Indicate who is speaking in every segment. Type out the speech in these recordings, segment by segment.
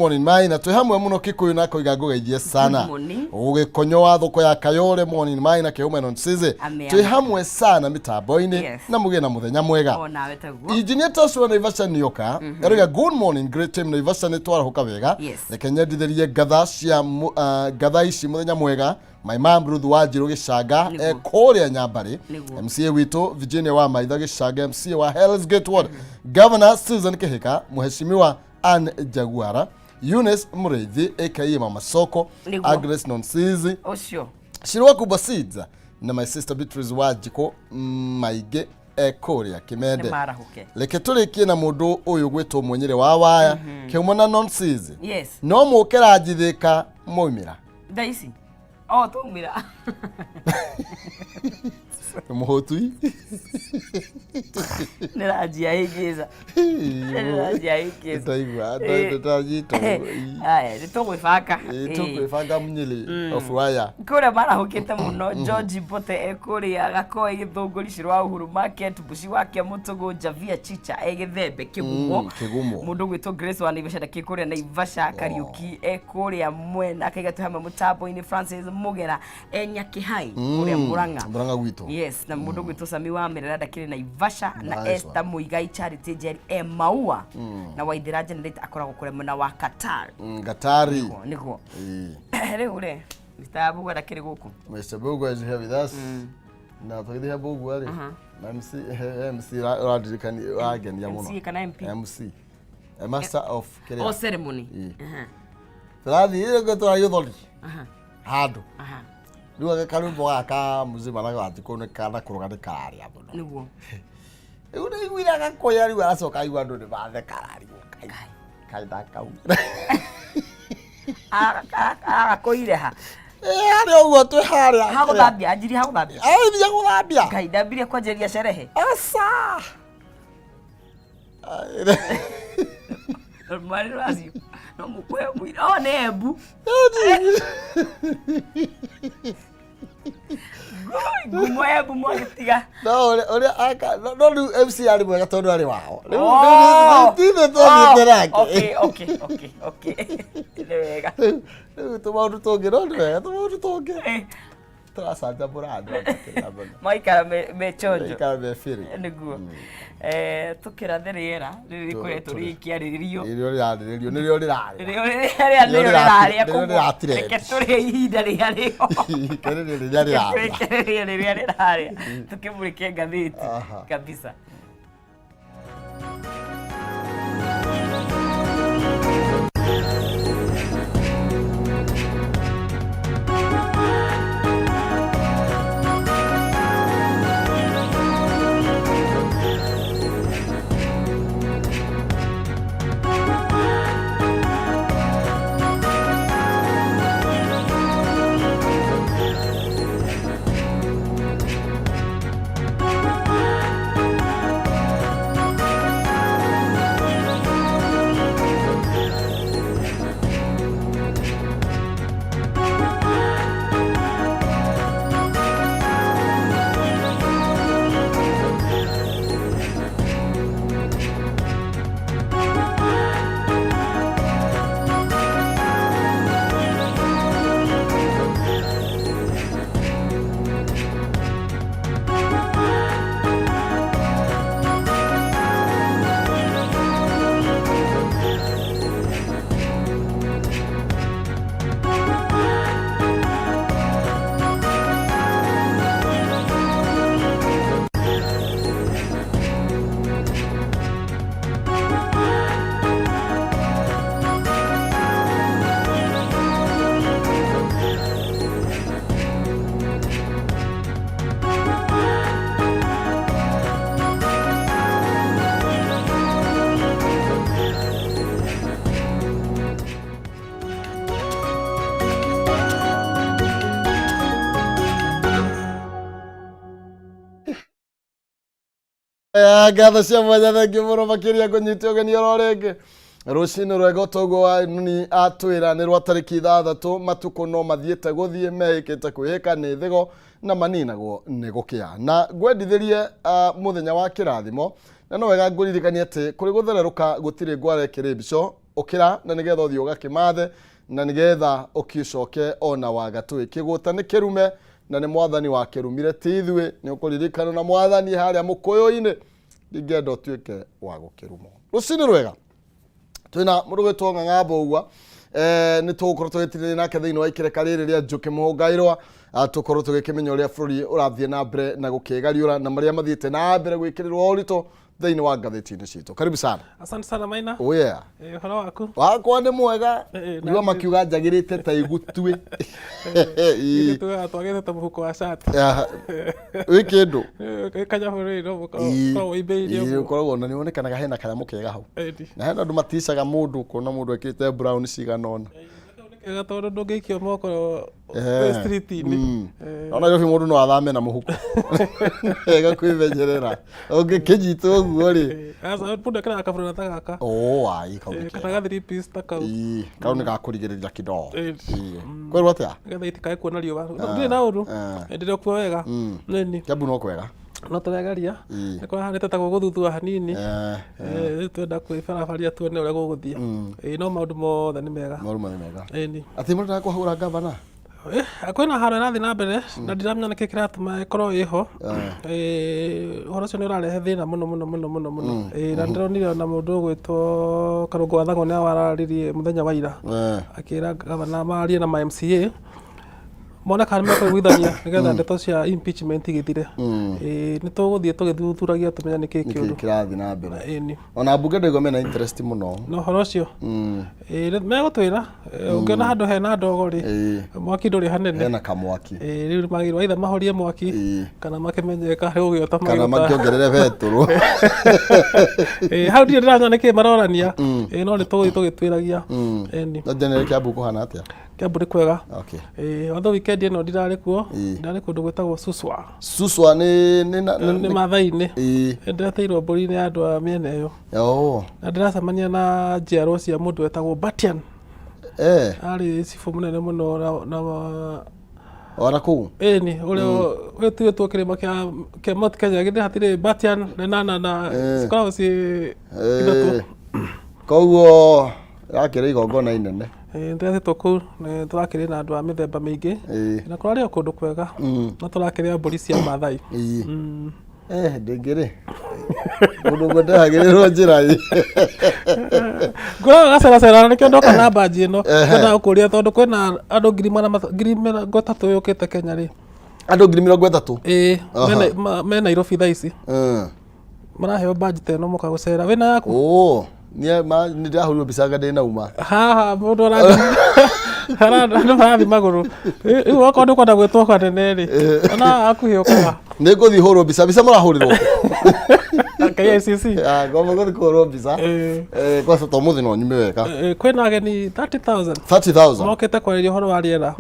Speaker 1: Morning mai na twĩ hamwe mũno Kikuyu na koiga ngũgeithie sana.
Speaker 2: Good morning.
Speaker 1: Ũgĩkonyo wa thoko ya Kayole morning mai na kĩhume nonsize.
Speaker 2: Ame,
Speaker 1: Twĩ
Speaker 2: ame.
Speaker 1: hamwe sana mĩtambo-inĩ
Speaker 2: Yes.
Speaker 1: na mũgĩe na mũthenya mwega.
Speaker 2: O nawe taguo.
Speaker 1: Engineer Joshua Naivasha nĩoka aroiga good morning great team Naivasha nĩ twarahũka wega.
Speaker 2: Yes.
Speaker 1: Reke nyendithĩrie ngatha cia ngatha ici mũthenya mwega. My mom Ruth Wanjiru Gĩcanga
Speaker 2: Nĩguo.
Speaker 1: e kũrĩa Nyambarĩ.
Speaker 2: Nĩguo.
Speaker 1: MCA witũ Virginia wa Maitha Gĩcanga MCA wa Hell's Gate Ward. Governor Susan Kĩhĩka, Mheshimiwa Ann Jaguara, Eunice Mũrĩithi aka Mama Soko,
Speaker 2: Nĩguo.
Speaker 1: Agnes Nonsizi,
Speaker 2: Ũcio.
Speaker 1: Shirwa Kuba Seeds na my sister Beatrice Wanjikũ maingĩ e kũrĩa Kĩmende.
Speaker 2: Nĩ marahũke.
Speaker 1: Reke tũrĩkie na mũndũ ũyũ gwĩtwo Mũnyĩrĩ wa Waya, Kĩhumo na Nonsizi.
Speaker 2: Yes.
Speaker 1: No mũke ranjithĩka mwaumĩra.
Speaker 2: Thaa ici. O twaumĩra.
Speaker 1: Mũhũtui.
Speaker 2: Nĩ ranji ya hĩngĩca. Nĩ ranji ya hĩngĩca.
Speaker 1: Ndaigua, ndanyita.
Speaker 2: Aya, nĩ tũgwĩbanga.
Speaker 1: Tũkwĩbanga Mũnyĩrĩ of Waya.
Speaker 2: Kũrĩa marahũkĩte mũno George Mbote e kũrĩa Gakoi Gĩthũngũri Cĩrũ wa Uhuru Market Mbuci wa Kĩamũtũgũ Javia Chicha e Gĩthembe Kĩgumo
Speaker 1: Kĩgumo.
Speaker 2: Mũndũ ũgwĩtwo Grace wa Naivasha ndakĩ kũrĩa Naivasha Kariũki e kũrĩa mwena akaiga twĩ hamwe mũtambo-inĩ Francis Mũgera e Nyakĩhai kũrĩa Mũrang'a.
Speaker 1: Mũrang'a gwitũ.
Speaker 2: Yes, na mũndũ ũgwĩtwo Sami wa Merera ndakĩrĩ Naivasha na
Speaker 1: Nice
Speaker 2: Esther Muigai Charity Njeri e Maua na Waithera Generator akoragwo kũrĩa mwena wa Qatar.
Speaker 1: Gatari.
Speaker 2: Nĩguo.
Speaker 1: Ĩĩ.
Speaker 2: Rĩu rĩ Mr. Bugu ndakĩrĩ gũkũ.
Speaker 1: Mr. Bugwa is here with us. Na tũgĩthiĩ he Bugwa rĩ. Na MC he MC ũrandirikania ũrangenia mũno.
Speaker 2: MC kana MP?
Speaker 1: MC. A master of kĩrĩa.
Speaker 2: O ceremony.
Speaker 1: Ĩĩ.
Speaker 2: Aha,
Speaker 1: Tũrathiĩ rĩngĩ tũrathiĩ ũthoni
Speaker 2: aha,
Speaker 1: handũ.
Speaker 2: aha.
Speaker 1: Rĩu aka karwĩmbo gaka ka mzima na Wanjikũ nĩ kana kũrũga nĩ kararĩa mũno.
Speaker 2: Nĩguo.
Speaker 1: Rĩu nĩ aiguire agakũya rĩu aracoka aigua andũ nĩ matheka ararigwo kai kai ndakau.
Speaker 2: Agakũire ha?
Speaker 1: Ĩ harĩa ũguo twĩ harĩa.
Speaker 2: Hagũthambia, anjirie hagũthambia.
Speaker 1: Anjirie gũthambia.
Speaker 2: Ngai ndambirie kwanjĩrĩria cerehe.
Speaker 1: Aca.
Speaker 2: Mwarĩ rũracio. No mũkwe mũira. O nĩ Embu. Ngumo Embu mwagĩtiga.
Speaker 1: No ũrĩa ũrĩa aka no no rĩu MC arĩ mwega tondũ arĩ wao. Rĩu
Speaker 2: Oh!
Speaker 1: tithe twathiĩte nake.
Speaker 2: Okay, okay, okay, okay. Nĩ wega.
Speaker 1: Rĩu rĩu tũmaũndũ tũngĩ no nĩ wega tũmaũndũ tũngĩ. Tũracanjamũra andũ aya.
Speaker 2: Maikara me chonjo.
Speaker 1: Maikara me bĩrĩ.
Speaker 2: Nĩguo. Tũkĩrathe rĩera rĩrĩ rĩkoretwo rĩkĩarĩrĩrio.
Speaker 1: Nĩrĩo rĩrarĩrĩrio, nĩrĩo rĩrarĩa.
Speaker 2: Nĩrĩo rĩrĩa nĩrĩo rĩrarĩa
Speaker 1: Nĩrĩo
Speaker 2: koguo
Speaker 1: rĩratrend.
Speaker 2: reke tũrĩe ihinda rĩrĩa rĩho.
Speaker 1: Rĩrĩ rĩrĩa rĩrarĩa.
Speaker 2: Reke rĩrĩa rĩrarĩa tũkĩmũrĩke ngathĩti kabisa.
Speaker 1: Ngatho cia mwanya thengiũ mũno makĩria kũnyita ũgeni oro rĩngĩ rũcinĩ rwega toguo wa nuni atwĩra nĩ rwa tarĩki 6 matukũ no mathiĩte gũthiĩ mehĩkĩte kwĩhĩka nĩ thigo na maninagwo nĩ gũkĩa na ngwendithĩrie mũthenya wa kĩrathimo na no wega ngũririkanie atĩ kũrĩ gũthererũka gũtirĩ ngwara ĩkĩrĩ mbico. Ũkĩra na nĩgetha ũthiĩ ũgakĩmathe na nĩgetha ũkĩcoke ona wagatũĩ. Kĩgũta nĩ kĩrume na nĩ mwathani wakĩrumire ti ithuĩ. Nĩ ũkũririkana na mwathani harĩa mũkũyũ-inĩ, ndingĩenda ũtuĩke wa gũkĩrumwo. Rũcinĩ rwega, twĩna mũndũ gwĩtwo Ng'ang'a Mbũgua. Nĩ tũgũkorwo tũgĩtirĩrĩria nake thĩinĩ wa ikereka rĩrĩ rĩa Njũkĩ Mũhũngairwa, tũkorwo tũgĩkĩmenya ũrĩa bũrũri ũrathiĩ na mbere na gũkĩgariũra na marĩa mathiĩte na mbere gwĩkĩrĩrwo ũritũ thĩinĩ wa ngathĩti-inĩ citũ. Karibu sana.
Speaker 3: Asante sana, Maina.
Speaker 1: Oh yeah.
Speaker 3: Ũhoro waku?
Speaker 1: Wakwa nĩ mwega.
Speaker 3: Nigua
Speaker 1: makiuga njagĩrĩte ta igutue.
Speaker 3: Ithuĩ tugaga twagĩte ta mũhuko wa cati.
Speaker 1: Wĩ kĩndũ.
Speaker 3: Kanyamũ rĩrĩ no ũkoragwo ũimbĩire ũguo.
Speaker 1: Ũkoragwo na nĩ wonekanaga hena kanyamũ kega hau.
Speaker 3: Ĩni.
Speaker 1: Na hena andũ maticaga mũndũ, ũkona mũndũ ekĩrĩte brown cigana ũna.
Speaker 3: Kau nĩ kega tondũ ndũngĩikio moko wĩ street-inĩ.
Speaker 1: Ona Nairobi mũndũ no athame na mũhuko. Wega kwĩmenyerera. Ũngĩkĩnyitwo ũguo rĩ.
Speaker 3: Aca, mũndũ ekĩraga kaburana ta gaka.
Speaker 1: Oh, ai, kau nĩ
Speaker 3: Kana
Speaker 1: kega.
Speaker 3: ga three piece ta kau.
Speaker 1: Ii, kau nĩ gakũrigĩrĩria kidogo.
Speaker 3: Ĩni.
Speaker 1: Ii. Kwĩrwo atĩa?
Speaker 3: Nĩgetha itikae kuona riũa. Ndirĩ na ũru. Ndĩrĩ o kuo wega. Ĩni.
Speaker 1: Kiambu no kwega.
Speaker 3: No tũregeria.
Speaker 1: Ii.
Speaker 3: Nĩ kũrahanĩte ta gũgũthuthua hanini. Rĩu twenda kwĩbarabaria tuone ũrĩa gũgũthiĩ. No maũndũ mothe nĩ mega.
Speaker 1: Maũndũ mothe mega.
Speaker 3: Ĩni.
Speaker 1: Atĩ mũndũ ndakũhũra gavana?
Speaker 3: Kwĩna haro ĩrathiĩ na mbere na ndiramenya nĩkĩ kĩratũma ĩkorwo ĩho. Ũhoro ũcio nĩ ũrarehe thĩna mũno mũno mũno mũno mũno. Na ndĩronire ona mũndũ ũgwĩtwo Karũngũ wa Thang'wa nĩ wararirie mũthenya wa ira. Akĩra gavana marie na ma MCA mone kana nĩ mekũiguithania nĩgetha ndeto cia impeachment igĩthire. Nĩ tũgũthiĩ tũgĩthuthuragia tũmenye nĩkĩ
Speaker 1: Nĩkĩ
Speaker 3: kĩũru.
Speaker 1: kĩrathiĩ na mbere?
Speaker 3: Ĩni.
Speaker 1: Ona mbunge ndaigua mena interest mũno.
Speaker 3: Na ũhoro ũcio megũtwĩra, ũngĩona handũ hena ndogo rĩ, mwaki ndũrĩ hanene.
Speaker 1: Hena kamwaki.
Speaker 3: Rĩu magĩrĩirwo either mahorie mwaki kana makĩmenye karĩ gũgĩota
Speaker 1: Kana
Speaker 3: magĩũta.
Speaker 1: makĩongerere betũrũ.
Speaker 3: Hau ndirĩ ndĩramenya nĩkĩ marorania. No nĩ tũgũthiĩ tũgĩtuĩragia. Ĩni.
Speaker 1: No General Kiambu kũhana atĩa?
Speaker 3: Kiambu nĩ kwega.
Speaker 1: Okay.
Speaker 3: Although weekend ĩno ndirarĩ kuo, ndirarĩ kũndũ gwĩtagwo Suswa.
Speaker 1: Suswa nĩ
Speaker 3: Nĩ Maathai-inĩ. Ndĩreteirwo mbũri nĩ andũ a mĩena ĩyo.
Speaker 1: Oh.
Speaker 3: Na ndĩracemania na njiarwo cia mũndũ wetagwo Batian. Arĩ cibũ mũnene mũno na
Speaker 1: Ona kũu?
Speaker 3: Ĩni, ũrĩa wĩtuĩtwo kĩrĩma kĩa Mount Kenya, githĩ hatirĩ Batian, Lenana na cikoragwo ciĩ ithatũ.
Speaker 1: Koguo rakĩrĩ igongona inene.
Speaker 3: Nĩndĩretĩtwo kũu, nĩ tũrakĩrĩ na andũ a mĩthemba mĩingĩ na kũrarĩ o kũndũ kwega na tũrakĩrĩa mbũri cia Maathai.
Speaker 1: Ndĩngĩrĩ mũndũ ũmwe ndehagĩrĩrwo njĩra ĩ.
Speaker 3: Ngũraga gaceracera nĩkĩo ndoka na mbanji ĩno, ngwendaga gũkũria tondũ kwĩna andũ 330,000 yũkĩte Kenya rĩ.
Speaker 1: Andũ 30,000?
Speaker 3: Ĩĩ, me Nairobi thaa ici. Maraheo mbanji ta ĩno moka gũcera. Wĩna yaku?
Speaker 1: Oo, nĩ ndĩrahũrirwo mbica anga ndĩnauma.
Speaker 3: Haha mũndũ arathiĩ andũ marathiĩ magũrũ. Rĩu okorwo ndũkwenda gwĩtwo kanene rĩ, ona hakuhĩ ũkaga.
Speaker 1: Nĩ ngũthiĩ hũrwo mbica, mbica mũrahũrĩrwo kũ?
Speaker 3: KICC.
Speaker 1: Ngomba gũthiĩ kũhũrwo mbica. Kwanza to mũthĩ no nyume wega.
Speaker 3: Kwĩna ageni 30,000.
Speaker 1: 30,000.
Speaker 3: Mokĩte kwarĩria ũhoro wa rĩera.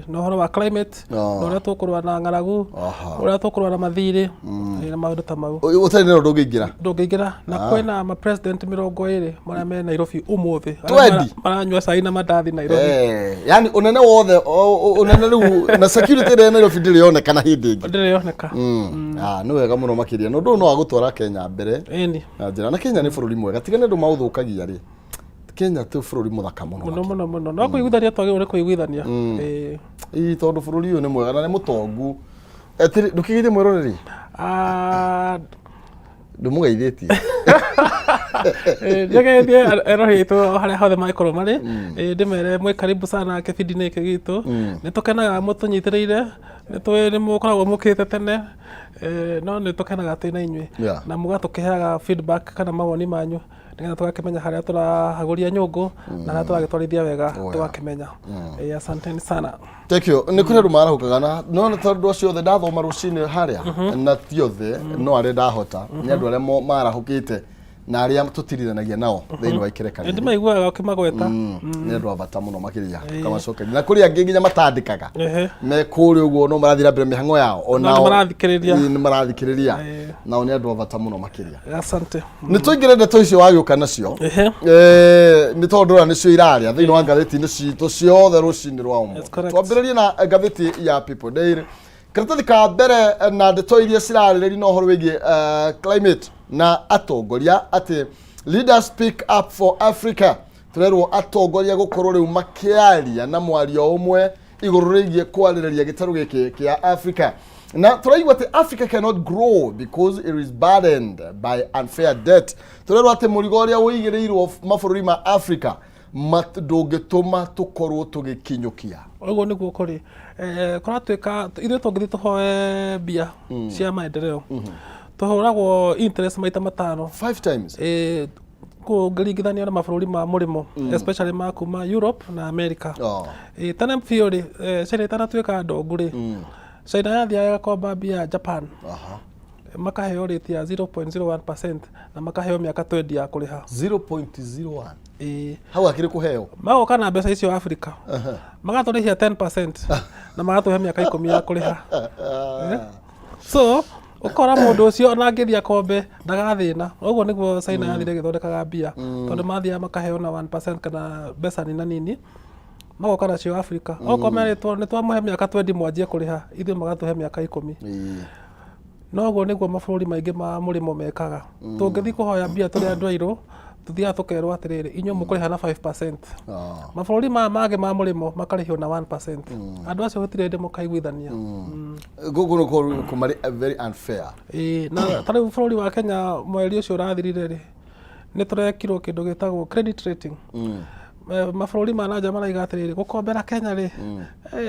Speaker 3: Na ũhoro wa climate. Na ũrĩa tũkũrũa na ng'aragu, ũrĩa tũkũrũa na mathirĩ, na maũndũ ta mau.
Speaker 1: Ũtarĩ na ndũngĩingĩra?
Speaker 3: Ndũngĩingĩra. Na kwĩna ma president 20 marĩa me Nairobi ũmũthĩ.
Speaker 1: 20?
Speaker 3: Maranyua cai na mandathi Nairobi.
Speaker 1: Yani ũnene wothe, ũnene rĩu na security ĩrĩa Nairobi ndĩrĩ yonekana hĩndĩ ĩngĩ.
Speaker 3: Ndĩrĩ yoneka.
Speaker 1: Nĩ wega mũno makĩria. Na ũndũ ũyũ no wa gũtwara Kenya mbere.
Speaker 3: Ĩni.
Speaker 1: Na njĩra na Kenya nĩ bũrũri mwega. Tiga nĩ andũ maũthũkagia rĩ. Kenya ti bũrũri mũthaka mũno.
Speaker 3: Mũno mũno mũno. No kũiguithania twagĩrĩirwo nĩ kũiguithania.
Speaker 1: Ii tondũ bũrũri ũyũ nĩ mwega na nĩ mũtongu. Atĩrĩ, ndũkĩgeithie mwĩroreri? Ndũmũgeithĩtie.
Speaker 3: Njegeithie eroreri aitũ harĩa hothe mangĩkorwo marĩ. Ndĩmere mwĩ karibu sana kĩbindi-inĩ gĩkĩ gitũ. Nĩ tũkenaga mũtũnyitĩrĩire, nĩ tũĩ nĩ mũkoragwo mũkĩte tene, no nĩ tũkenaga twĩ na inyuĩ. Na mũgatũkĩheaga feedback kana mawoni manyu nĩgetha tũgakĩmenya harĩa tũrahagũria nyũngũ na harĩa tũragĩtwarithia wega tũgakĩmenya. Asanteni sana.
Speaker 1: Thank you. Nĩ kũrĩ andũ marahũkaga na no nĩ tondũ acio othe ndathoma rũcinĩ harĩa na ti othe no arĩa ndahota nĩ andũ arĩa marahũkĩte na arĩa tũtirithanagia nao thĩinĩ wa ikereka
Speaker 3: rĩrĩ. Nĩndĩmaiguaga ũkĩmagweta.
Speaker 1: Nĩ andũ a bata mũno makĩria tũkamacokeria. Na kũrĩ angĩ nginya matandĩkaga me kũrĩa ũguo no marathiĩ na mbere mĩhang'o yao
Speaker 3: onao nĩmarathikĩrĩria.
Speaker 1: Nĩmarathikĩrĩria nao nĩ andũ a bata mũno makĩria.
Speaker 3: Asante.
Speaker 1: Nĩ tũingĩre ndeto icio wagĩũka nacio. Nĩ tondũ ũrĩa nĩcio irarĩa thĩinĩ wa ngathĩti-inĩ citũ ciothe rũcinĩ rwa ũmũthĩ. Twambĩrĩrie na ngathĩti ya People Daily. Karatathi ka mbere na ndeto iria cirarĩrĩria na ũhoro wĩgiĩ climate na atongoria atĩ leaders speak up for Africa. Tũrerwo atongoria gũkorwo rĩu makĩaria na mwario ũmwe igũrũ rĩgiĩ kwarĩrĩria gĩtarũ gĩkĩ kĩa Africa. Na tũraigua atĩ Africa cannot grow because it is burdened by unfair debt. Tũrerwo atĩ mũrigo ũrĩa ũigĩrĩirwo mabũrũri ma Africa ndũngĩtũma tũkorwo tũgĩkinyũkia.
Speaker 3: Ũguo nĩguo kũrĩ. Kũratuĩka ithuĩ tũngĩthiĩ tũhoe mbia cia maendeleo, tũhũragwo interest maita matano.
Speaker 1: Five times.
Speaker 3: Kũngĩringithanio na mabũrũri ma mũrĩmo, especially ma kuma Europe na America. Tene biũ rĩ, China ĩtanatuĩka ndongu rĩ, China yathiaga ĩgakomba mbia Japan, makaheo rate ya 0.01% na makaheo mĩaka 20 ya kũrĩha.
Speaker 1: 0.01?
Speaker 3: Ĩĩ.
Speaker 1: Hau akĩrĩ kũheo.
Speaker 3: Magoka na mbeca icio Africa, magatũrĩhia 10% na magatũhe mĩaka 10 ya kũrĩha. So ũkora mũndũ ũcio ona angĩthiĩ akombe ndagathĩna. Ũguo nĩguo China yathire ĩgĩthondekaga mbia, tondũ mathiaga makaheo na 1% kana mbeca nina nini, magoka nacio Africa. Okorwo merĩtwo nĩ twamũhe mĩaka 20 mwanjie kũrĩha, ithuĩ magatũhe mĩaka 10. Noguo nĩguo mabũrũri maingĩ ma mũrĩmo mekaga. Tũngĩthiĩ kũhoya mbia tũrĩ andũ airũ, tũthiaga tũkerwo atĩrĩrĩ, inyuĩ mũkũrĩha na 5%. Mabũrũri maya mangĩ ma mũrĩmo makarĩhio na 1%. Andũ acio gũtirĩ hĩndĩ mũkaiguithania.
Speaker 1: Gũkũ nĩ kũmarĩ very unfair.
Speaker 3: Ĩĩ, na ta rĩu bũrũri wa Kenya mweri ũcio ũrathirire rĩ, nĩ tũrekirwo kĩndũ gĩtagwo credit rating. Mabũrũri ma nanja maraiga atĩrĩrĩ, gũkombera Kenya rĩ,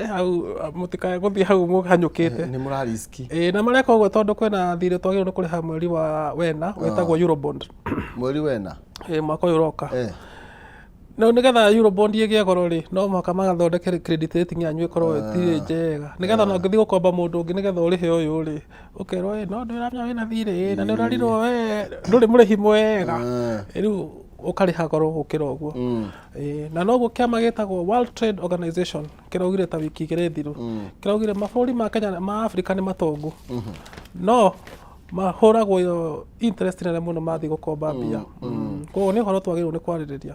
Speaker 3: hau mũtikae gũthiĩ hau mũhanyũkĩte.
Speaker 1: Nĩ mũra risk.
Speaker 3: Ĩĩ, na mareka ũguo tondũ kwĩna thirĩ twagĩrĩirwo nĩ kũrĩha mweri wa wena wĩtagwo Eurobond.
Speaker 1: Mweri wena?
Speaker 3: Ĩĩ, mwaka ũyũ ũroka. No nĩgetha Eurobond ĩgĩe goro rĩ, no mũhaka magathondeke credit rating yanyu ĩkorwo ĩtirĩ njega. Nĩgetha ona ũngĩthiĩ gũkomba mũndũ ũngĩ nĩgetha ũrĩhe ũyũ rĩ, ũkerwo ĩ no ndũramenya wĩna thirĩ na nĩ ũrerirwo we ndũrĩ mũrĩhi mwega. Rĩu ũkarĩha goro gũkĩra ũguo. Na noguo kĩama gĩtagwo World Trade Organization kĩraugire ta wiki 2 thiru. Kĩraugire mabũrũri ma Kenya ma Africa nĩ matongu. No mahũragwo interest nene mũno mathiĩ gũkomba mbia. Koguo nĩ ũhoro twagĩrĩirwo nĩ kwarĩrĩria.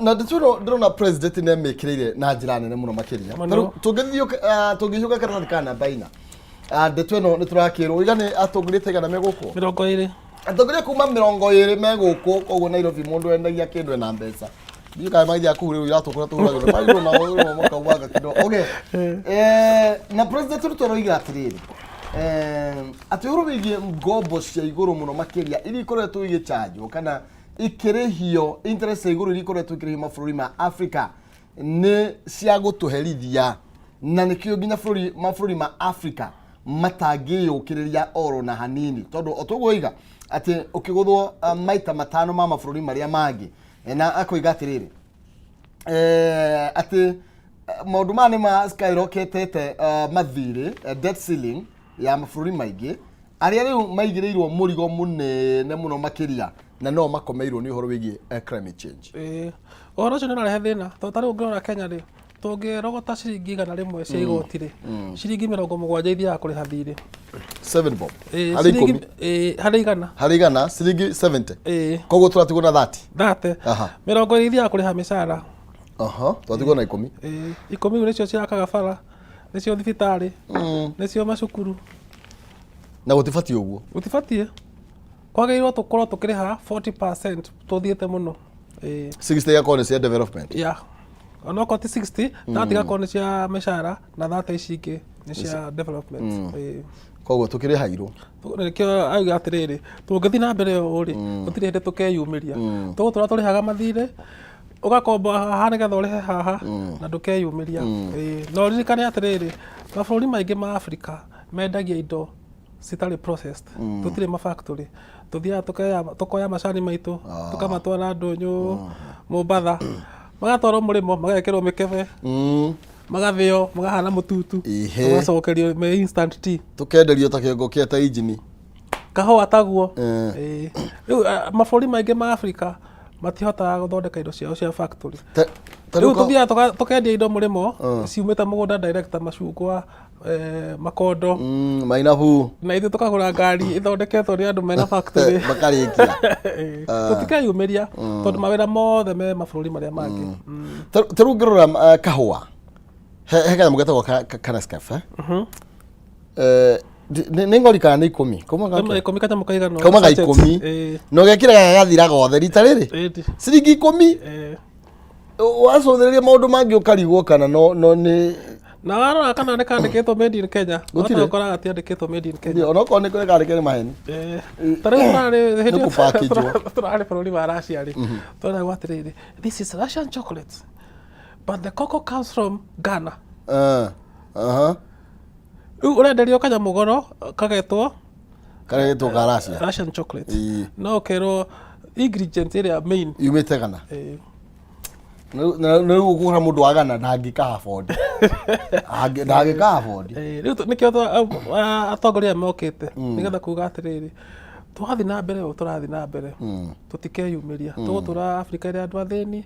Speaker 1: Na ndĩrona president nĩ amĩkĩrĩire na njĩra nene mũno makĩria.
Speaker 3: Mũno.
Speaker 1: Tũngĩhiũka karatathi ka namba 4, ndeto ĩno nĩ tũrakĩrwo iga nĩ atongoria ta igana me gũkũ?
Speaker 3: 20.
Speaker 1: Atongoria kuma 20 me gũkũ, koguo Nairobi mũndũ endagia kĩndũ ena mbeca. Ndiũĩ kana magĩthiaga kũhurĩrwo iratũ kũrĩa tũhuragĩrwo. Magĩrĩirwo nao rĩmwe makaumaga kĩndũ. Okay. Na President Ruto aroiga atĩrĩrĩ, atĩ ũhoro wĩgiĩ ngombo cia igũrũ mũno makĩria iria ikoretwo igĩchanjwo kana ikĩrĩhio interest cia igũrũ iria ikoretwo ikĩrĩhio mabũrũri ma Africa nĩ cia gũtũherithia, na nĩkĩo nginya mabũrũri ma Africa matangĩyũkĩrĩria oro na hanini, tondũ o toguo oiga atĩ ũkĩgũthwo maita matano ma mabũrũri marĩa mangĩ. Na akoiga atĩrĩrĩ, atĩ maũndũ maya nĩ ma skyrocketete mathirĩ, debt ceiling ya mabũrũri maingĩ arĩa rĩu maigĩrĩirwo mũrigo mũnene mũno makĩria, na no makomeirwo nĩ ũhoro wĩgiĩ climate change.
Speaker 3: Ũhoro ũcio nĩ ũrarehe thĩna, tondũ ta rĩu ũngĩrora Kenya rĩ, tũngĩrogota ciringi 100 cia igoti rĩ, ciringi 70 ithiaga kũrĩha thirĩ.
Speaker 1: 7 bob. Harĩ 10.
Speaker 3: Harĩ 100.
Speaker 1: Harĩ 100, ciringi 70.
Speaker 3: Ĩĩ.
Speaker 1: Koguo tũratigwo na 30.
Speaker 3: 30. 20 ithiaga kũrĩha mĩcara.
Speaker 1: Twatigwo na 10.
Speaker 3: Ĩĩ, 10 rĩu nĩcio ciakaga bara, nĩcio thibitarĩ, nĩcio macukuru.
Speaker 1: Na gũtibatiĩ ũguo.
Speaker 3: Gũtibatiĩ. Kwagĩrĩirwo tũkorwo tũkĩrĩha 40% tũthiĩte mũno. Ĩĩ.
Speaker 1: 60 igakorwo nĩ cia development.
Speaker 3: Yeah. Onokorwo ti 60, 30 igakorwo nĩ cia mĩcara na 30 ici ingĩ nĩ cia development. Ĩĩ.
Speaker 1: Koguo tũkĩrĩhairwo.
Speaker 3: Nĩkĩo auga atĩrĩrĩ, tũngĩthiĩ na mbere ũũ rĩ, gũtirĩ hĩndĩ tũkeyumĩria. Tũgũtũra tũrĩhaga mathirĩ, ũgakomba haha nĩgetha ũrĩhe haha, na ndũkeyumĩria. Ĩĩ. Na ũririkane atĩrĩrĩ, mabũrũri maingĩ ma Africa mendagia indo citarĩ processed. Tũtirĩ ma factory. Tũthiaga tũkoya macani maitũ, tũkamatwara ndũnyũ Mombatha, magatwarwo mũrĩmo, magekĩrwo mĩkebe, magathĩo, makahana mũtutu, magacokerio me instant tea.
Speaker 1: Tũkenderio ta kĩongo kĩa ta injini.
Speaker 3: Kahũa taguo. Ĩĩ. Rĩu mabũrũri maingĩ ma Africa matihotaga gũthondeka indo ciao cia factory.
Speaker 1: Ta
Speaker 3: Rĩu
Speaker 1: rĩu
Speaker 3: tũthiaga tũkendia indo mũrĩmo ciumĩte mũgũnda direct ta macungwa, makondo.
Speaker 1: Mainabu.
Speaker 3: Na ithuĩ tũkagũra ngari ĩthondeketwo nĩ andũ mena factory.
Speaker 1: Makarĩkia.
Speaker 3: Tũtikeyumĩria tondũ mawĩra mothe me mabũrũri marĩa mangĩ.
Speaker 1: Ta rĩu ngĩrora kahũa, he kanyamũ getagwo Canascaf, eh? Nĩ ng'ori kana nĩ ikũmi? Kauma
Speaker 3: Kauma
Speaker 1: gake?
Speaker 3: 10 kanyamũ kaigana ũguo,
Speaker 1: Kauma ga
Speaker 3: sachet.
Speaker 1: 10. Na ũgekĩra gagathira gothe rita rĩrĩ. Ciringi 10. Wacũthĩrĩria maũndũ mangĩ ũkarigwo kana no nĩ
Speaker 3: Na warora kana nĩ kandĩkĩtwo made in Kenya.
Speaker 1: Gũtirĩ.
Speaker 3: Wahota gũkora gatiandĩkĩtwo made in Kenya.
Speaker 1: Onokorwo nĩ kũrĩ kandĩke nĩ maheni.
Speaker 3: Ta rĩu tũrarĩ hĩndĩ
Speaker 1: Nĩ
Speaker 3: ĩyo
Speaker 1: kũpackage-wo.
Speaker 3: tũrarĩ bũrũri wa Russia rĩ, tũreragwo atĩrĩrĩ, this is Russian chocolate but the cocoa comes from Ghana. Rĩu ũrenderio kanyamũ goro kagetwo
Speaker 1: Karetwo ka Russia.
Speaker 3: Russian chocolate. No ũkerwo ingredient ĩrĩa main
Speaker 1: Yumĩte Ghana. Na rĩu ũkũgũra mũndũ wa Ghana ndangĩka afford. Ndangĩka afford.
Speaker 3: Rĩu nĩkĩo atongoria aya mokĩte nĩgetha kuga atĩrĩrĩ, twathiĩ na mbere ũũ tũrathiĩ na mbere tũtikeyumĩria, tũgũtũra Afrika ĩrĩ andũ athĩni,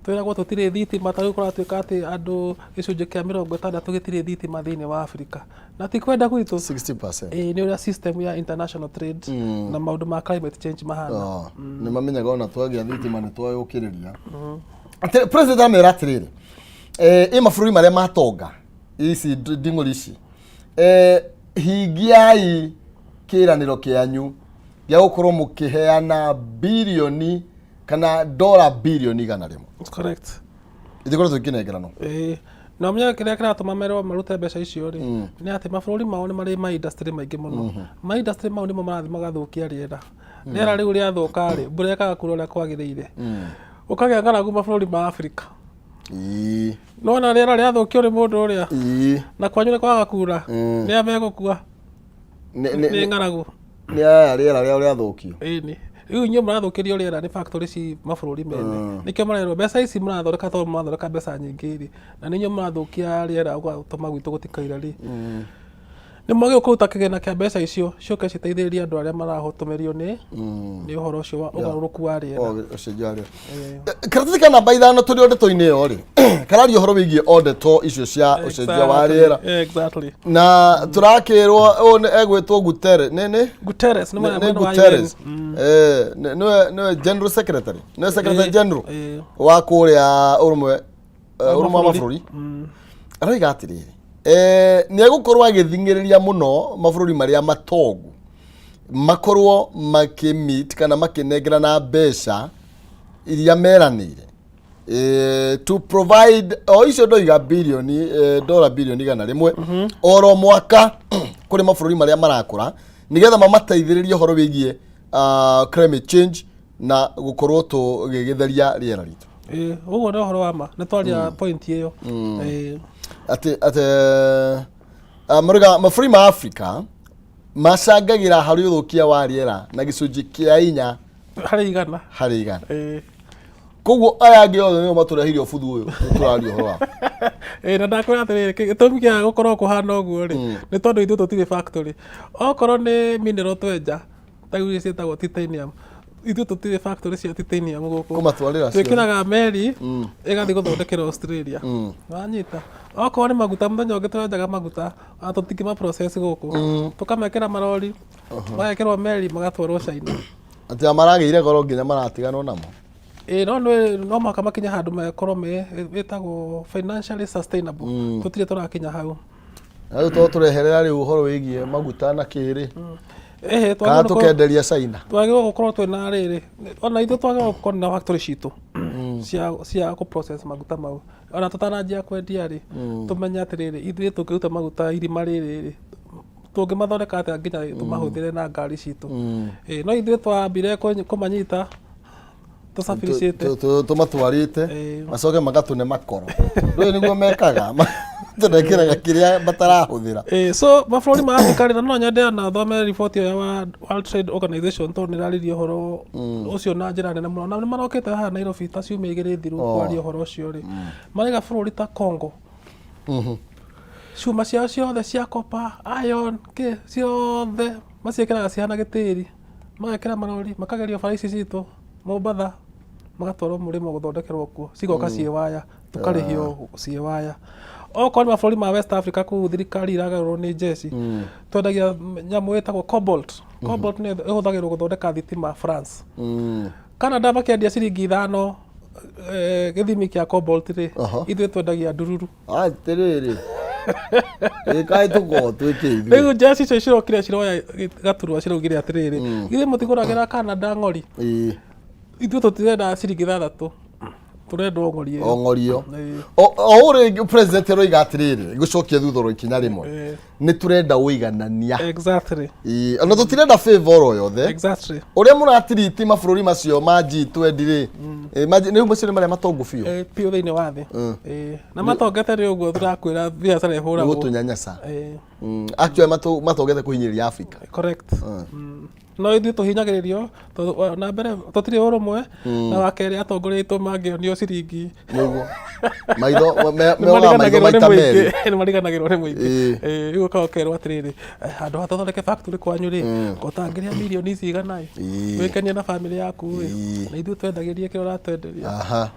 Speaker 3: twĩragwo tũtirĩ thitima, ta rĩu kũratuĩka atĩ andũ gĩcunjĩ kĩa 60 gĩtirĩ thitima thĩinĩ wa Afrika, na ti kwenda gwitũ.
Speaker 1: 60%.
Speaker 3: Ĩĩ, nĩ ũrĩa system ya international trade na maũndũ ma climate change mahana.
Speaker 1: Oh, nĩ mamenyaga ona twagĩa thitima nĩ twayũkĩrĩria. President amera atĩrĩrĩ, ĩ mabũrũri marĩa matonga ici nding'ũri ici, hingiai kĩranĩro kĩanyu gĩa gũkorwo mũkĩheana birioni kana dola birioni 100.
Speaker 3: Correct.
Speaker 1: Ithikorwo tũkĩnengeranwo.
Speaker 3: Na ũmenye kĩrĩa kĩratũma merwo marute mbeca icio rĩ, nĩ atĩ mabũrũri mao nĩ marĩ ma industry maingĩ mũno. Ma industry mau nĩmo marathiĩ magathũkia rĩera. Rĩera rĩu rĩathũka rĩ, mbura ĩkaga kura ũrĩa kwagĩrĩire. Ũkagĩa ng'aragu mabũrũri ma Afrika. Nĩwona rĩera rĩathũkio nĩ mũndũ ũrĩa na kwanyu nĩ kwaga kura, nĩa megũkua? Nĩ ng'aragu.
Speaker 1: Nĩ aya rĩera rĩao rĩathũkio.
Speaker 3: Ĩni. Rĩu inyuĩ mũrathũkĩrio rĩera nĩ factory ci mabũrũri mene. Nĩkĩo marerwo mbeca ici mũrathondeka tondũ mũrathondeka mbeca nyingĩ rĩ, na nĩ inyuĩ mũrathũkia rĩera ũgatũma gwitũ gũtikaire rĩ. Nĩ mwagĩrĩirwo kũruta kĩgĩna kĩa mbeca icio ciũke citeithĩrĩrie andũ arĩa marahũtũmĩrio nĩ nĩ ũhoro ũcio wa ũgarũrũku wa rĩera.
Speaker 1: Ũcenjia wa rĩera. Karatathi ka namba 5 tũrĩ o ndeto-inĩ ĩyo rĩ, kararia ũhoro wĩgiĩ o ndeto icio cia ũcenjia wa rĩera. Na tũrakĩrwo ũyũ nĩ egwĩtwo Guterres, nĩ nĩ?
Speaker 3: Guterres nĩ
Speaker 1: Nĩ
Speaker 3: mwena wa
Speaker 1: Guterres.
Speaker 3: UN.
Speaker 1: Nĩwe General Secretary, nĩwe Secretary General wa kũrĩa ũrũmwe ũrũmwe wa mabũrũri. Aroiga atĩrĩrĩ, nĩ egũkorwo agĩthing'ĩrĩria mũno mabũrũri marĩa matongu makorwo makĩmeet kana makĩnengerana mbeca iria meranĩire, to provide o icio ndoiga birioni, dola birioni 100 oro mwaka kũrĩ mabũrũri marĩa marakũra nĩgetha mamateithĩrĩrie ũhoro wĩgiĩ climate change na gũkorwo tũgĩgĩtheria rĩera ritũ.
Speaker 3: Ũguo nĩ ũhoro wa ma, nĩ twaria point ĩyo.
Speaker 1: Atĩ marauga mabũrũri ma Afrika macangagĩra harĩ ũthũkia wa rĩera na gĩcunjĩ kĩa 4
Speaker 3: harĩ 100.
Speaker 1: Harĩ 100. Koguo aya angĩ othe nĩo matũreheire ũbuthu ũyũ tũraria ũhoro wa.
Speaker 3: Na ndakwĩra atĩrĩrĩ, gĩtũmi kĩa gũkorwo kũhana ũguo rĩ, nĩ tondũ ithuĩ tũtirĩ factory. Okorwo nĩ mineral twenja, ta rĩu iria ciĩtagwo titanium, ithuĩ tũtirĩ factory cia titanium gũkũ.
Speaker 1: Kũmatwarĩra ciothe.
Speaker 3: Twĩkĩraga meri ĩgathiĩ gũthondekerwo Australia. Wanyita? Okorwo nĩ maguta, mũthenya ũngĩ tũrenjaga maguta, ona tũtingĩma process gũkũ. Tũkamekĩra marori, magekĩrwo meri magatwarwo China.
Speaker 1: Atĩ maragĩire goro nginya maratiganwo namo.
Speaker 3: Ĩĩ, no no mũhaka makinye handũ makorwo me ĩtagwo financially sustainable. Tũtirĩ tũrakinya hau.
Speaker 1: Na rĩu to tũreherera rĩu ũhoro wĩgiĩ maguta na kĩrĩ.
Speaker 3: Ĩhĩ,
Speaker 1: Kana tũkenderia China.
Speaker 3: Twagĩrĩirwo gũkorwo twĩna rĩrĩ, ona ithuĩ twagĩrĩirwo gũkorwo na factory citũ cia kũ process maguta mau. Ona tũtananjia kwendia rĩ, tũmenye atĩrĩrĩ, ithuĩ tũngĩruta maguta irima rĩrĩ rĩ, tũngĩmathondeka atĩa nginya tũmahũthĩre na ngari citũ. Ĩĩ, no ithuĩ twambire kũmanyita tũcabiricĩte.
Speaker 1: Tũmatwarĩte macoke magatũne makoro. Ndũĩ nĩguo mekaga, tũnekĩraga kĩrĩa matarahũthĩra.
Speaker 3: So mabũrũri ma Afrika rĩ, na no nyende ona thome riboti ĩyo ya World Trade Organization tondũ nĩ ĩrarĩria ũhoro ũcio na njĩra nene mũno. Na nĩ marokĩte haha Nairobi ta ciumia 2 thiru kwaria ũhoro ũcio rĩ. Maraiga bũrũri ta Congo, cuma ciao ciothe cia copper, iron, kĩ, ciothe maciĩkĩraga cihana gĩtĩri, magekĩra marori, makagerio bara ici citũ Mombatha, magatwarwo mũrĩmo gũthondekerwo kuo, cigoka ciĩ waya, tũkarĩhio ciĩ waya. Okorwo nĩ mabũrũri ma West Africa kũu thirikari iragarũrwo nĩ jeshi, twendagia nyamũ ĩtagwo cobalt. Cobalt nĩ ĩhũthagĩrwo gũthondeka thitima France. Canada makĩendia ciringi 5 gĩthimi kĩa cobalt rĩ, ithuĩ twendagia ndururu.
Speaker 1: Atĩrĩrĩ. Ĩ kaĩ tũkoragwo twĩkĩ ithuĩ?
Speaker 3: Rĩu njeci icio cirokire ciroya gaturwa, ciraugire atĩrĩrĩ, githĩ mũtigũragĩra Canada ng'ori?
Speaker 1: Ĩ.
Speaker 3: Ithuĩ tũtirenda ciringi 6, tũrenda o ng'ori ĩyo.
Speaker 1: O ng'ori ĩyo.
Speaker 3: Ĩĩ.
Speaker 1: O ũrĩ president aroiga atĩrĩrĩ, gũcokia thutha oro ikinya rĩmwe,
Speaker 3: Ĩĩ.
Speaker 1: nĩ tũrenda ũiganania. Ĩĩ, ona tũtirenda favor o yothe. Ũrĩa mũratiriti mabũrũri macio ma G20 rĩ, rĩu macio nĩ marĩa matongu biũ.
Speaker 3: Ĩĩ, biũ thĩinĩ wa thĩ. Ĩĩ. Na matongete rĩ ũguo tũrakwĩra biacara
Speaker 1: Nĩ
Speaker 3: ĩhũragwo.
Speaker 1: gũtũnyanyasa.
Speaker 3: Ĩĩ.
Speaker 1: Actually matongete kũhinyĩrĩria Africa.
Speaker 3: Correct. No ithuĩ tũhinyagĩrĩrio tondũ na mbere tũtirĩ ũrũmwe, na wa kerĩ atongoria aitũ mangĩonio ciringi
Speaker 1: Nĩguo maitho meoga maitho
Speaker 3: nĩmariganagĩrwo nĩ
Speaker 1: maita
Speaker 3: mũingĩ.
Speaker 1: merĩ.
Speaker 3: Nĩmariganagĩrwo nĩ mũingĩ.
Speaker 1: Ĩĩ.
Speaker 3: Ĩĩ, rĩu ũkaga ũkerwo atĩrĩrĩ, handũ ha tũthondeke factory kwanyu rĩ, ngotangĩrĩa mirioni ici igana ĩ, wĩkenie na bamĩrĩ yaku ĩ, na ithuĩ twendagĩrie kĩrĩa ũratwenderia.
Speaker 1: Aha.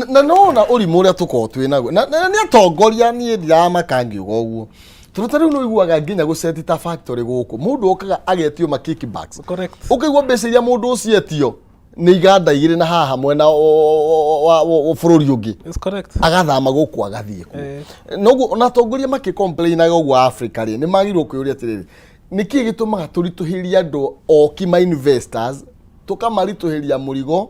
Speaker 1: Na nona ũrimũ ũrĩa tũkoragwo twĩ naguo na nĩ atongoria, niĩ ndiramaka ngiuga ũguo, tondũ ta rĩu nĩ ũiguaga nginya gũceti ta factory gũkũ, mũndũ okaga agetio ma kickbacks. Ũkaigua mbeca iria mũndũ ũcio etio nĩ iganda igĩrĩ na haha mwena wa bũrũri ũngĩ.
Speaker 3: It's correct.
Speaker 1: Agathama gũkũ agathiĩ kũ. Noguo ona atongoria makĩcomplainaga ũguo Africa rĩ, nĩ magĩrĩirwo kwĩyũria atĩrĩrĩ, nĩkĩ gĩtũmaga tũritũhĩrie andũ oki ma investors, tũkamaritũhĩria mũrigo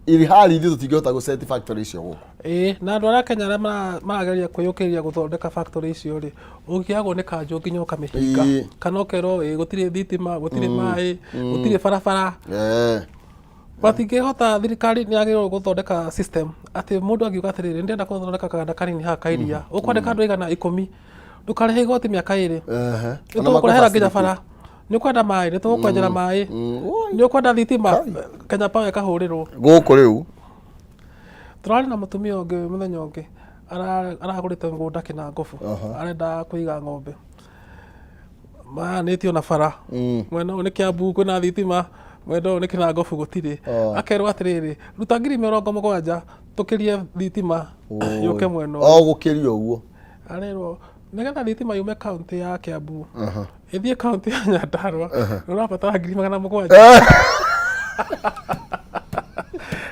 Speaker 1: iri hali ithuĩ tũtingĩhota gũceti factory icio gũkũ?
Speaker 3: Ĩĩ, na andũ arĩa Kenya arĩa marageria kwĩyũkĩrĩria gũthondeka factory icio rĩ, ũngĩagwo nĩ kanjũ nginya ũkamĩhinga, kana ũkerwo ĩ gũtirĩ thitima, gũtirĩ maĩ, gũtirĩ barabara. Matingĩhota. Thirikari nĩ yagĩrĩirwo gũthondeka system atĩ mũndũ angiuga atĩrĩrĩ, ndĩrenda gũthondeka kaganda kanini haha ka iria, ũkwandĩka andũ aigana 10, ndũkarĩhe igoti mĩaka 2. Nĩ tũgũkũrehera nginya bara. Nĩ ũkwenda maĩ, nĩ tũgũkwenjera maĩ. Nĩ ũkwenda thitima, Kenya Power ĩkahũrĩrwo.
Speaker 1: Gũkũ rĩu.
Speaker 3: Tũrarĩ na mũtumia ũngĩ mũthenya ũngĩ, aragũrĩte mũgũnda Kĩnangobu, arenda kũiga ng'ombe, maanĩtio na bara, mwena ũyũ nĩ Kiambu kwĩna thitima, mwena ũyũ nĩ Kĩnangobu gũtirĩ. Akerwo atĩrĩrĩ, ruta 70,000 tũkĩrie thitima yũke mwena ũyũ.
Speaker 1: O gũkĩria ũguo.
Speaker 3: Arerwo nĩgetha thitima yume kaunti ya Kiambu ĩthiĩ kaunti ya Nyandarua nĩ ũrabatara 700,000.